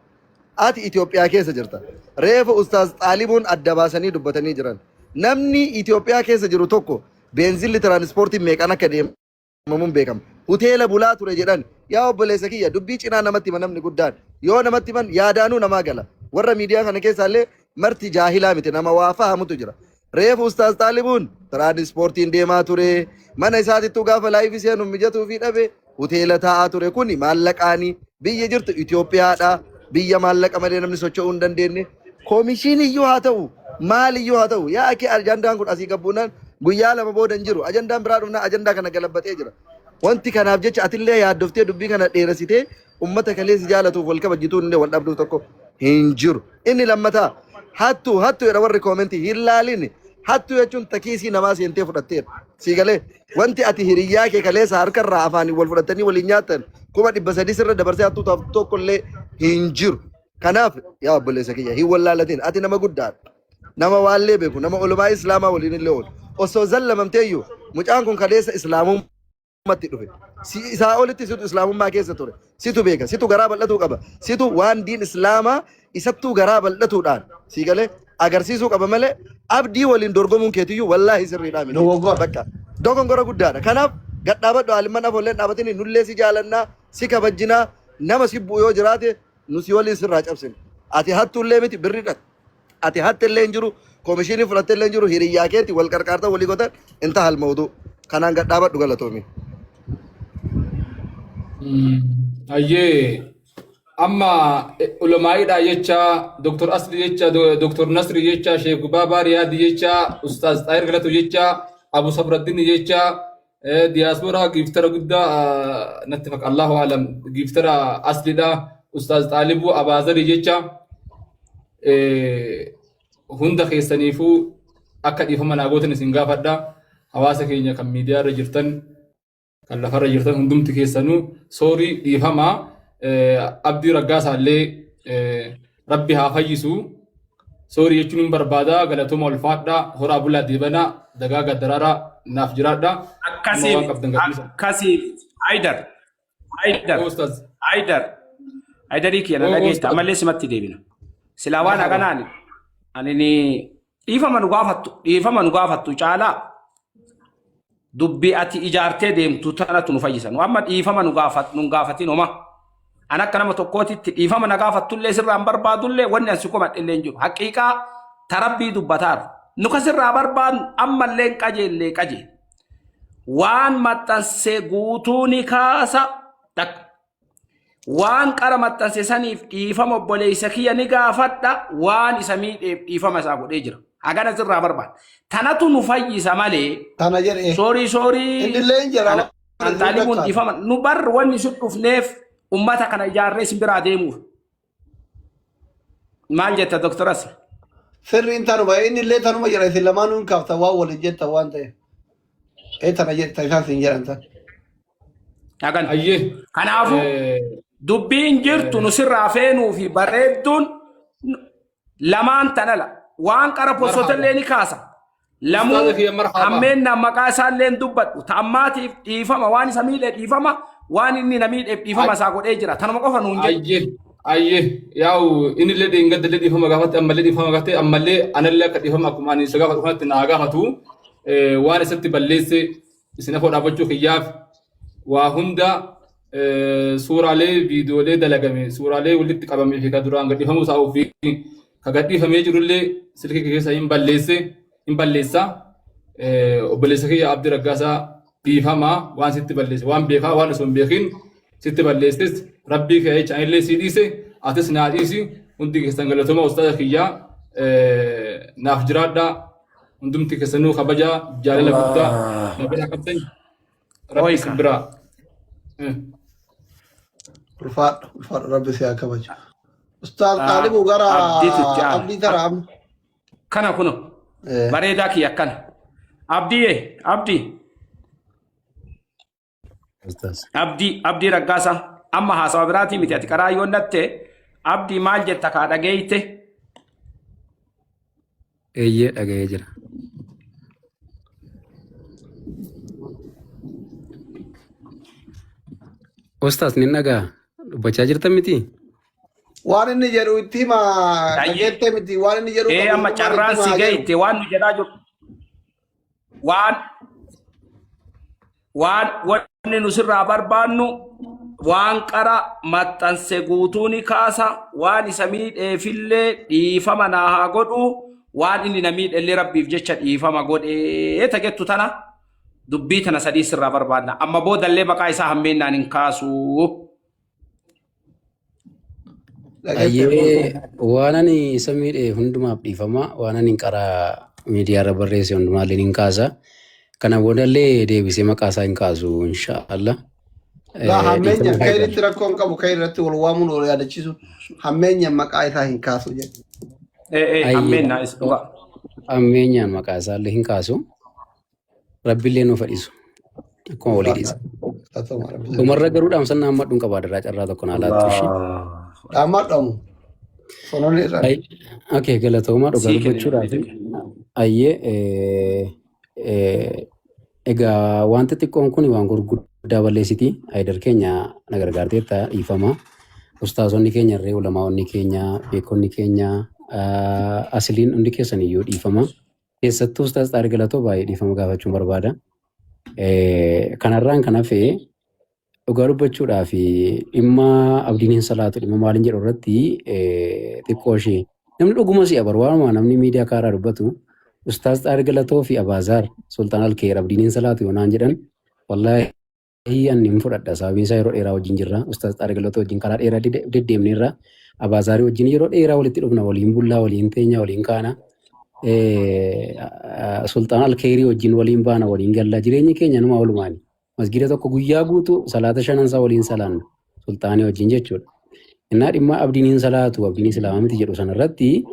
Ati Itoophiyaa keessa jirta. Reefu Ustaaz Xaalibuun adda baasanii dubbatanii jiran. Namni Itoophiyaa keessa jiru tokko beenzilli tiraanispoortiin meeqaan akka deemamuun beekama. Hoteela bulaa ture jedhan. Yaa obboleessa kiyya dubbii cinaa namatti hima namni guddaan. Yoo namatti himan yaadaanuu namaa gala. Warra miidiyaa kana keessaallee marti jaahilaa miti nama waa fahamutu jira. Reefu Ustaaz Xaalibuun tiraanispoortiin deemaa ture. Mana isaatittuu gaafa laayifii seenu mijatuu fi dhabe hoteela taa'aa ture. Kuni maallaqaanii biyya jirtu Itoophiyaadha. Biyya maallaqa malee namni socho'uu hin dandeenye. Komishiiniyyuu haa ta'u maaliyyuu haa ta'u yaa akee ajandaan kun asii gabbuunaan guyyaa lama booda hin jiru. Ajandaan biraa dhufnaa ajandaa kana galabbatee jira. Wanti kanaaf jecha atillee yaaddoftee dubbii kana dheeressitee ummata kalee si jaalatuuf wal kabajjituun illee wal dhabduuf tokko hin jiru. Inni lammataa hattuu hattuu jedha warri koomentii hin laalin. Hattuu jechuun takiisii namaa seentee fudhatteera. Sii galee wanti ati hiriyyaa kee kaleessa harkarraa afaanii wal fudhatanii waliin nyaattan 300,000 sirra dabarsee hattuu taaf tokko illee hin jiru. Kanaaf yaa obboleessa kiyya hin wallaalatin ati nama guddaadha. Nama waallee beeku nama olumaa islaamaa waliin illee oolu. Osoo zallamamteeyyuu mucaan kun kaleessa islaamummaa islaamummaatti dhufe. Si isaa olitti situ islaamummaa keessa ture. Situ beeka. Situ garaa bal'atuu qaba. Situ waan diin islaamaa isattuu garaa bal'atuudhaan sii galee agarsiisuu qaba malee abdii waliin dorgomuun keetiyyuu wallaahi sirriidhaa miti. Dogoggora. Bakka dogongora guddaadha. Kanaaf gad dhaabadhu alimman afoolleen dhaabatini nullee si jaalannaa si kabajjinaa nama si bu'u yoo jiraate nu si waliin sirraa cabsina. Ati hattuullee miti birriidha. Ati hatte illee hin jiru, komishinii fudhatte illee hin jiru, hiriyyaa keeti wal qarqaarta walii gootan intahal mawduu. Kanaan gad dhaabadhu galatoomi. Ayyee amma ulamaa'iidha jecha Dr. Asli jecha Dr. Nasri jecha Sheekh Baabaa Riyaadi jecha Ustaaz Xaahir Galatu jecha Abu Sabraddin jecha diyaaspooraa giiftara guddaa natti fakkaata Allahu alam giiftara Aslidha Ustaaz Xaalibuu Abaazari jecha hunda keessaniifuu akka dhiifama naa gootan isin gaafadha hawaasa keenya kan miidiyaa irra jirtan kan lafarra jirtan hundumti keessanuu soorii dhiifama Abdii Raggaasaa illee rabbi haa fayyisu soorii jechuun hin barbaada galatooma ulfaadha horaa bulaa deebanaa dagaagaa daraaraa naaf jiraadha amma Akkasii waan qabdan gadhiisa. akkasii Haydar Haydar Ustaz. Haydar Haydarii kiyya na Oo, dhageetta Ustaz. ammallee simatti deebina. Silaa waan Marhaba. akkanaan ani ni dhiifama nu gaafattu dhiifama nu gaafattu caalaa dubbii ati ijaartee deemtu tanatu nu fayyisa. Nu amma dhiifama nu gaafat nu hin gaafatin homa. An akka nama tokkootitti dhiifama na gaafattullee sirraa hin barbaadullee wanni an si komadhe illee hin jiru. Haqiiqaa tarabbii dubbataaru. Nu ka sirraa barbaadnu ammallee hin qajeellee qajeele. Waan maxxanse guutuu ni kaasa. Takka. Waan qara maxxanse saniif dhiifama obboleessa kiyya ni gaafadha. Waan isa miidheef dhiifama isaa godhee jira. Hagana sirraa barbaada. Tanatu nu fayyisa malee. Tana jedhe. Soorii soorii. Inni illee hin jedha. Ana Xaalibuun dhiifama. Nu bar wanni sun dhufneef ummata kana ijaarree isin biraa deemuuf. Maal jetta Dr. Asli? Sirriin tanuma inni illee tanuma jedha isin lamaanuu hin kaaftan waan waliin jettan waan ta'eef. Ee tana jetta isaan sin jedhan tan. Hagan. Ayyee. Kanaafuu dubbiin jirtu nu sirraa feenuu fi bareedduun lamaan tanala. Waan qara possotallee ni kaasa. Lamuu Ustaaza kiyya marhaba. hammeenna maqaa isaallee hin dubbadhu. Ta'ammaatiif dhiifama waan isa miidhe dhiifama waan inni na miidheef dhiifama isaa godhee jira. Tanuma qofa nuun jedhu. Ayyee. Ayyee. Yaa'u inni illee dheengadda illee dhiifama gaafate ammallee dhiifama gaafate ammallee anallee akka dhiifama akkuma ani isa gaafatu kanatti naa gaafatu waan isatti balleesse isin afoo dhaabbachuu kiyyaaf waa hunda suuraalee viidiyoolee dalagame suuraalee walitti qabamee fi ka duraan gadhiifamuu isaa ofii ka gadhiifamee jirullee silkii kee keessa hin balleesse hin balleessa obboleessa kiyya Abdii Raggaasaa dhiifamaa waan sitti balleesse waan beekaa waan osoo hin beekin sitti balleesses rabbii kee jecha anillee sii dhiise atis naa dhiisi hundi keessan galatooma ustaaza kiyyaa naaf jiraadhaa hundumti keessanuu kabajaa jaalala guddaa na biraa qabdan rabbi isin biraa. Ulfaadhu ulfaadhu rabbi si haa kabaju. Ustaaz Xaalibuu gara Abdiitu itti aana. abdii tara amma. Kana kuno bareedaa kiyya akkana. Abdiyyee Abdii Ustaz. Abdii Abdii Raggaasaa amma haasawa biraatii miti ati karaa yoo natte Abdii maal jetta kaa dhageeyte Eeyyee dhaga'ee jira. Ustaz ni dhaga'a. Dubbachaa jirtan miti? Waan inni jedhu itti hima Ayyee. dhageettee miti waan inni jedhu Ee qabu amma hundumaan itti carraan hima si haa jedhu. gahite waan nu jedhaa jiru waan waan wanni nu sirraa barbaannu waan qara maxxanse guutuu ni kaasa waan isa miidheefillee dhiifama naa haa godhu waan inni na miidhellee rabbiif jecha dhiifama godhee tagettu tana dubbii tana sadii sirraa barbaanna amma boodallee maqaa isaa hammeennaan hin kaasu. Dhageettee Ayyee waan ani isa miidhe hundumaaf dhiifama. Waan ani karaa miidiyaa irra barreesse hundumaallee hin kaasa. Kana boodallee deebisee maqaa isaa hin kaasu inshaallah. Laa hammeenya Dhiifama kan haa irratti rakkoo hin qabu kan irratti wal waamuun wal yaadachiisu hammeenya maqaa isaa hin kaasu jedhe. Ee ee Ayyee hammeennaa is dhugaa. hammeenyaan maqaa isaallee hin kaasu. Rabbiillee nuuf fadhisu. Akkuma walii dhiisa. Dhumarra garuu dhaamsannaa amma dhuun qabaa darraa carraa tokko naa laattu ishee. Dhaamaa dhamu. Sonoonni irra. Okay, galatoomaa dhugaa Sii kennina dubbachuudhaaf. Ayyee egaa wanti xiqqoon kun waan gurguddaa balleessiti. Ayidar keenya na gargaarteetta dhiifama. Ustaazonni keenya irree ulamaa'onni keenya beekonni keenya asiliin hundi keessan iyyuu dhiifama. Keessattuu Ustaaz Xaari Galatoo baay'ee dhiifama gaafachuun barbaada. Kanarraan kan hafe dhugaa dubbachuudhaaf dhimma abdiin hin salaatu dhimma maaliin jedhu irratti xiqqoo ishee namni dhuguma si'a baru waanuma namni miidiyaa kaaraa dubbatu Ustaaz Xaari Galatoo fi Abaazaar Sultaan Alkeer abdiin hin salaatu yoo naan jedhan wallaahi ani hin fudhadha sababiin isaa yeroo dheeraa wajjin jirra Ustaaz Xaari Galatoo wajjin karaa dheeraa deddeemneerra Abaazaarii wajjin yeroo dheeraa walitti dhufna waliin bullaa waliin teenya waliin kaana Sultaan Alkeerii wajjin waliin baana waliin galla jireenyi keenya numa walumaani. Masgiida tokko guyyaa guutuu salaata shanansaa waliin salaanna sultaanii wajjin jechuudha. Innaa dhimma abdiin hin salaatu abdiin islaamaa miti jedhu sanarratti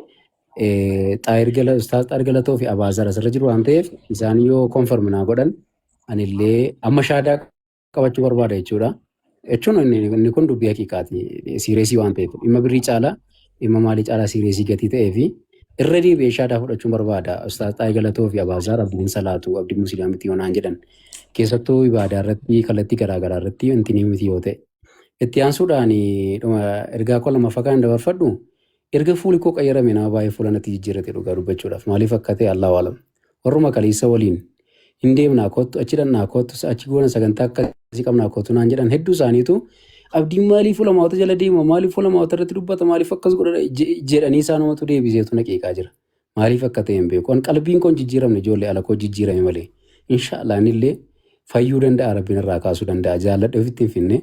Ustaaz Xaayir Galatoo fi Abaazar asirra jiru waan ta'eef isaan yoo konfirm naa godhan anillee amma shaadaa qabachuu barbaada jechuudha. Jechuun inni kun dubbii haqiiqaati. Siireesii waan ta'eef dhimma birrii caalaa dhimma maalii caalaa siireesii gatii ta'ee fi irra deebi'ee shaadaa fudhachuun barbaada. Ustaaz Xaayir Galatoo fi Abaazaar abdiin salaatu abdiin musliimaa miti yoo naan jedhan. Keessattuu ibaadaa irratti kallattii garaagaraa irratti wanti ni miti yoo ta'e. Itti aansuudhaan ergaa koo lammaffaa kan dabarfadhu erga fuuli koo qayyarame nama baay'ee fuula natti jijjiirrate dhugaa dubbachuudhaaf maaliif akka ta'e Allahu alam. Warruma kaleessa waliin hin deemnaa kottu achi dhannaa kottu achi goona sagantaa akkasii qabnaa kottu naan jedhan hedduu isaaniitu abdiin maaliif ulamaawota jala deema maaliif ulamaawota irratti dubbata maaliif akkas godha jedhanii isaanumatu deebiseetu na qeeqaa jira. Maaliif akka ta'e hin beeku. An qalbiin koo hin jijjiiramne ijoollee ala koo jijjiirame malee. Inshaallah anillee fayyuu danda'a rabbiin irraa kaasuu danda'a jaalladhe ofitti hin finne.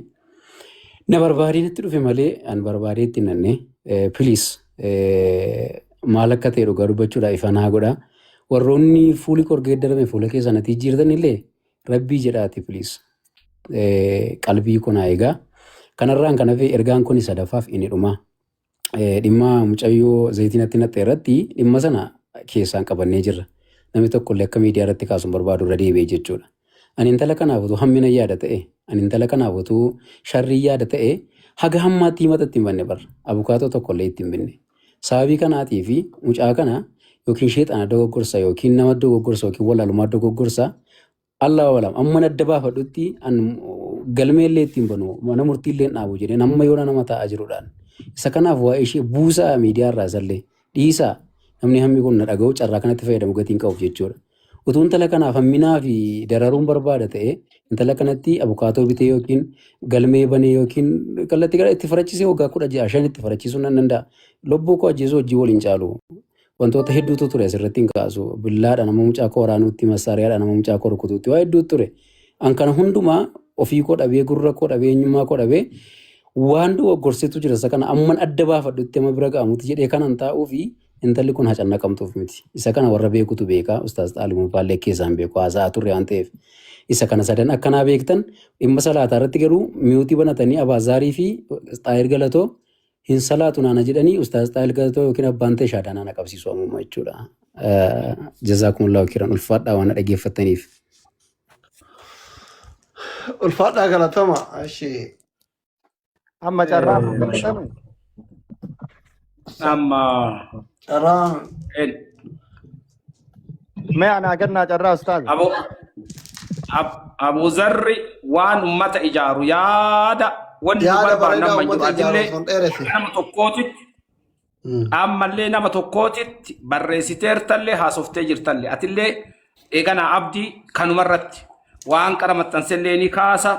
Na barbaadee natti dhufe malee an barbaadee itti hin nanne. Please maal akka ta'e dhugaa dubbachuudhaaf ifa naa godha. Warroonni fuuli koo geeddarame fuula keessan natti jijjiirtan illee rabbii jedhaati please. Qalbii koo naa eegaa. Kanarraan kan hafe ergaan kun sadaffaaf inni dhuma. Dhimma mucayyoo zayitii natti naxxe irratti dhimma sana keessaan qabannee jirra. Namni tokko illee akka miidiyaa irratti kaasuun barbaadu irra deebi'e jechuudha. Ani intala kanaaf utuu hammina yaada ta'e, ani intala kanaaf utuu sharrii yaada ta'e, haga hammaatti himata itti hin banne barra. Abukaatoo tokko illee itti hin binne. Sababii kanaatii fi mucaa kana yookiin sheexana dogoggorsa yookiin nama dogoggorsa yookiin wallaalumaa dogoggorsa Allahu alam amman adda baafadhutti an galmee illee ittiin banu mana murtii illee hin dhaabu jedheen amma yoona nama taa'aa jiruudhaan. Isa kanaaf waa'ee ishee buusaa miidiyaa irraa isallee dhiisaa namni hammi kun na dhaga'u carraa kanatti fayyadamu gatiin qabuuf jechuudha. Utuu intala kanaaf hamminaa fi dararuun barbaada ta'e intala kanatti abukaatoo bitee yookiin galmee banee yookiin kallattii gara itti farachisee waggaa 16 5 itti farachiisuu nan danda'a. Lubbuu koo ajjeesuu hojii waliin caalu. Wantoota hedduutu ture asirratti hin kaasu. Billaadha nama mucaa koo waraanuutti, massaariyaadha nama mucaa koo rukutuutti waa hedduutu ture. An kana hundumaa ofii koo dhabee, gurra koo dhabee, eenyummaa koo dhabee waan dogoggorsetu jira isa kana amman adda baafadhutti amma bira ga'amutti jedhee kanan taa'uu fi intalli kun hacannaqamtuuf miti. Isa kana warra beekutu beeka. Ustaaz Xaalimuu Baallee keessaan beeku haasa'aa turre waan ta'eef. Isa kana sadan akkanaa beektan dhimma salaataa irratti garuu miyuutii banatanii Abaazaarii fi Xaayir Galatoo hin salaatu naana jedhanii Ustaaz Xaayil Galatoo yookiin abbaan ta'e shaadaa naana qabsiisu ammuma jechuudha. Jazaakumullahu kiran ulfaadhaa waan na dhaggeeffattaniif. Ulfaadhaa galatama. Ishee. Amma carraa kun galatame. Amma Carraa Mee anaa kennaa carraa ustaaza. Abu Abu Zarri waan ummata ijaaru yaada Wanni nu Yaada barbaannu bareedaa amma hin jiru. uummata ijaaru Atillee osoo hin dheeresse. nama tokkootitti ammallee nama tokkootitti barreessiteertallee haasoftee jirtallee atillee eeganaa abdii kanumarratti waan qara maxxansellee ni kaasa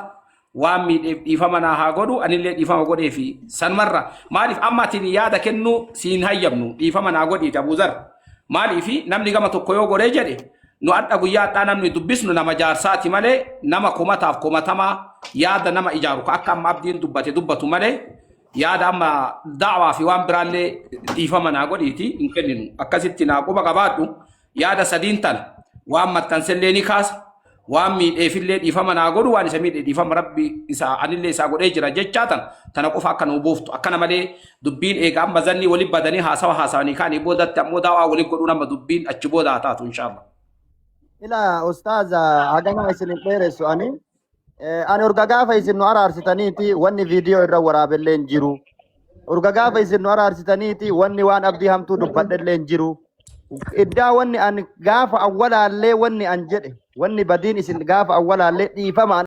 waan miidheef dhiifama naa haa godhu anillee dhiifama godhee fi sanumarra maaliif amma atiin yaada kennuu siin hayyamnu dhiifama naa godhiiti Abuuzar maaliif namni gama tokko yoo godhee jedhe nu adha guyyaa adhaa namni dubbisnu nama jaarsaati malee nama komataaf komatamaa yaada nama ijaaru ka akka amma abdiin dubbate dubbatu malee yaada amma da'waa fi waan biraallee dhiifama naa godhiiti hin kenninu akkasitti naa quba qabaadhu yaada sadiin tana waan maxxansellee ni kaasa waan miidheefillee dhiifama naa godhu waan isa miidhe dhiifama rabbi isa anillee isaa godhee jira jechaa tana tana qofa akka nuu buuftu akkana malee dubbiin eega amma zannii wali badanii haasawa haasawanii kaanii boodatti ammoo daawaa wali godhuun amma dubbiin achi booda haa taatu inshaallah. Ila ustaaza hagana isin hin dheeressu ani. Ani urga gaafa isin nu araarsitaniiti wanni viidiyoo irra waraabellee hin jiru. Urga gaafa isin nu araarsitaniiti wanni waan abdii hamtuu dubbadhellee hin jiru. Iddaa wanni an gaafa awwalaallee wanni an jedhe wanni badiin isin gaafa awwalaallee dhiifama an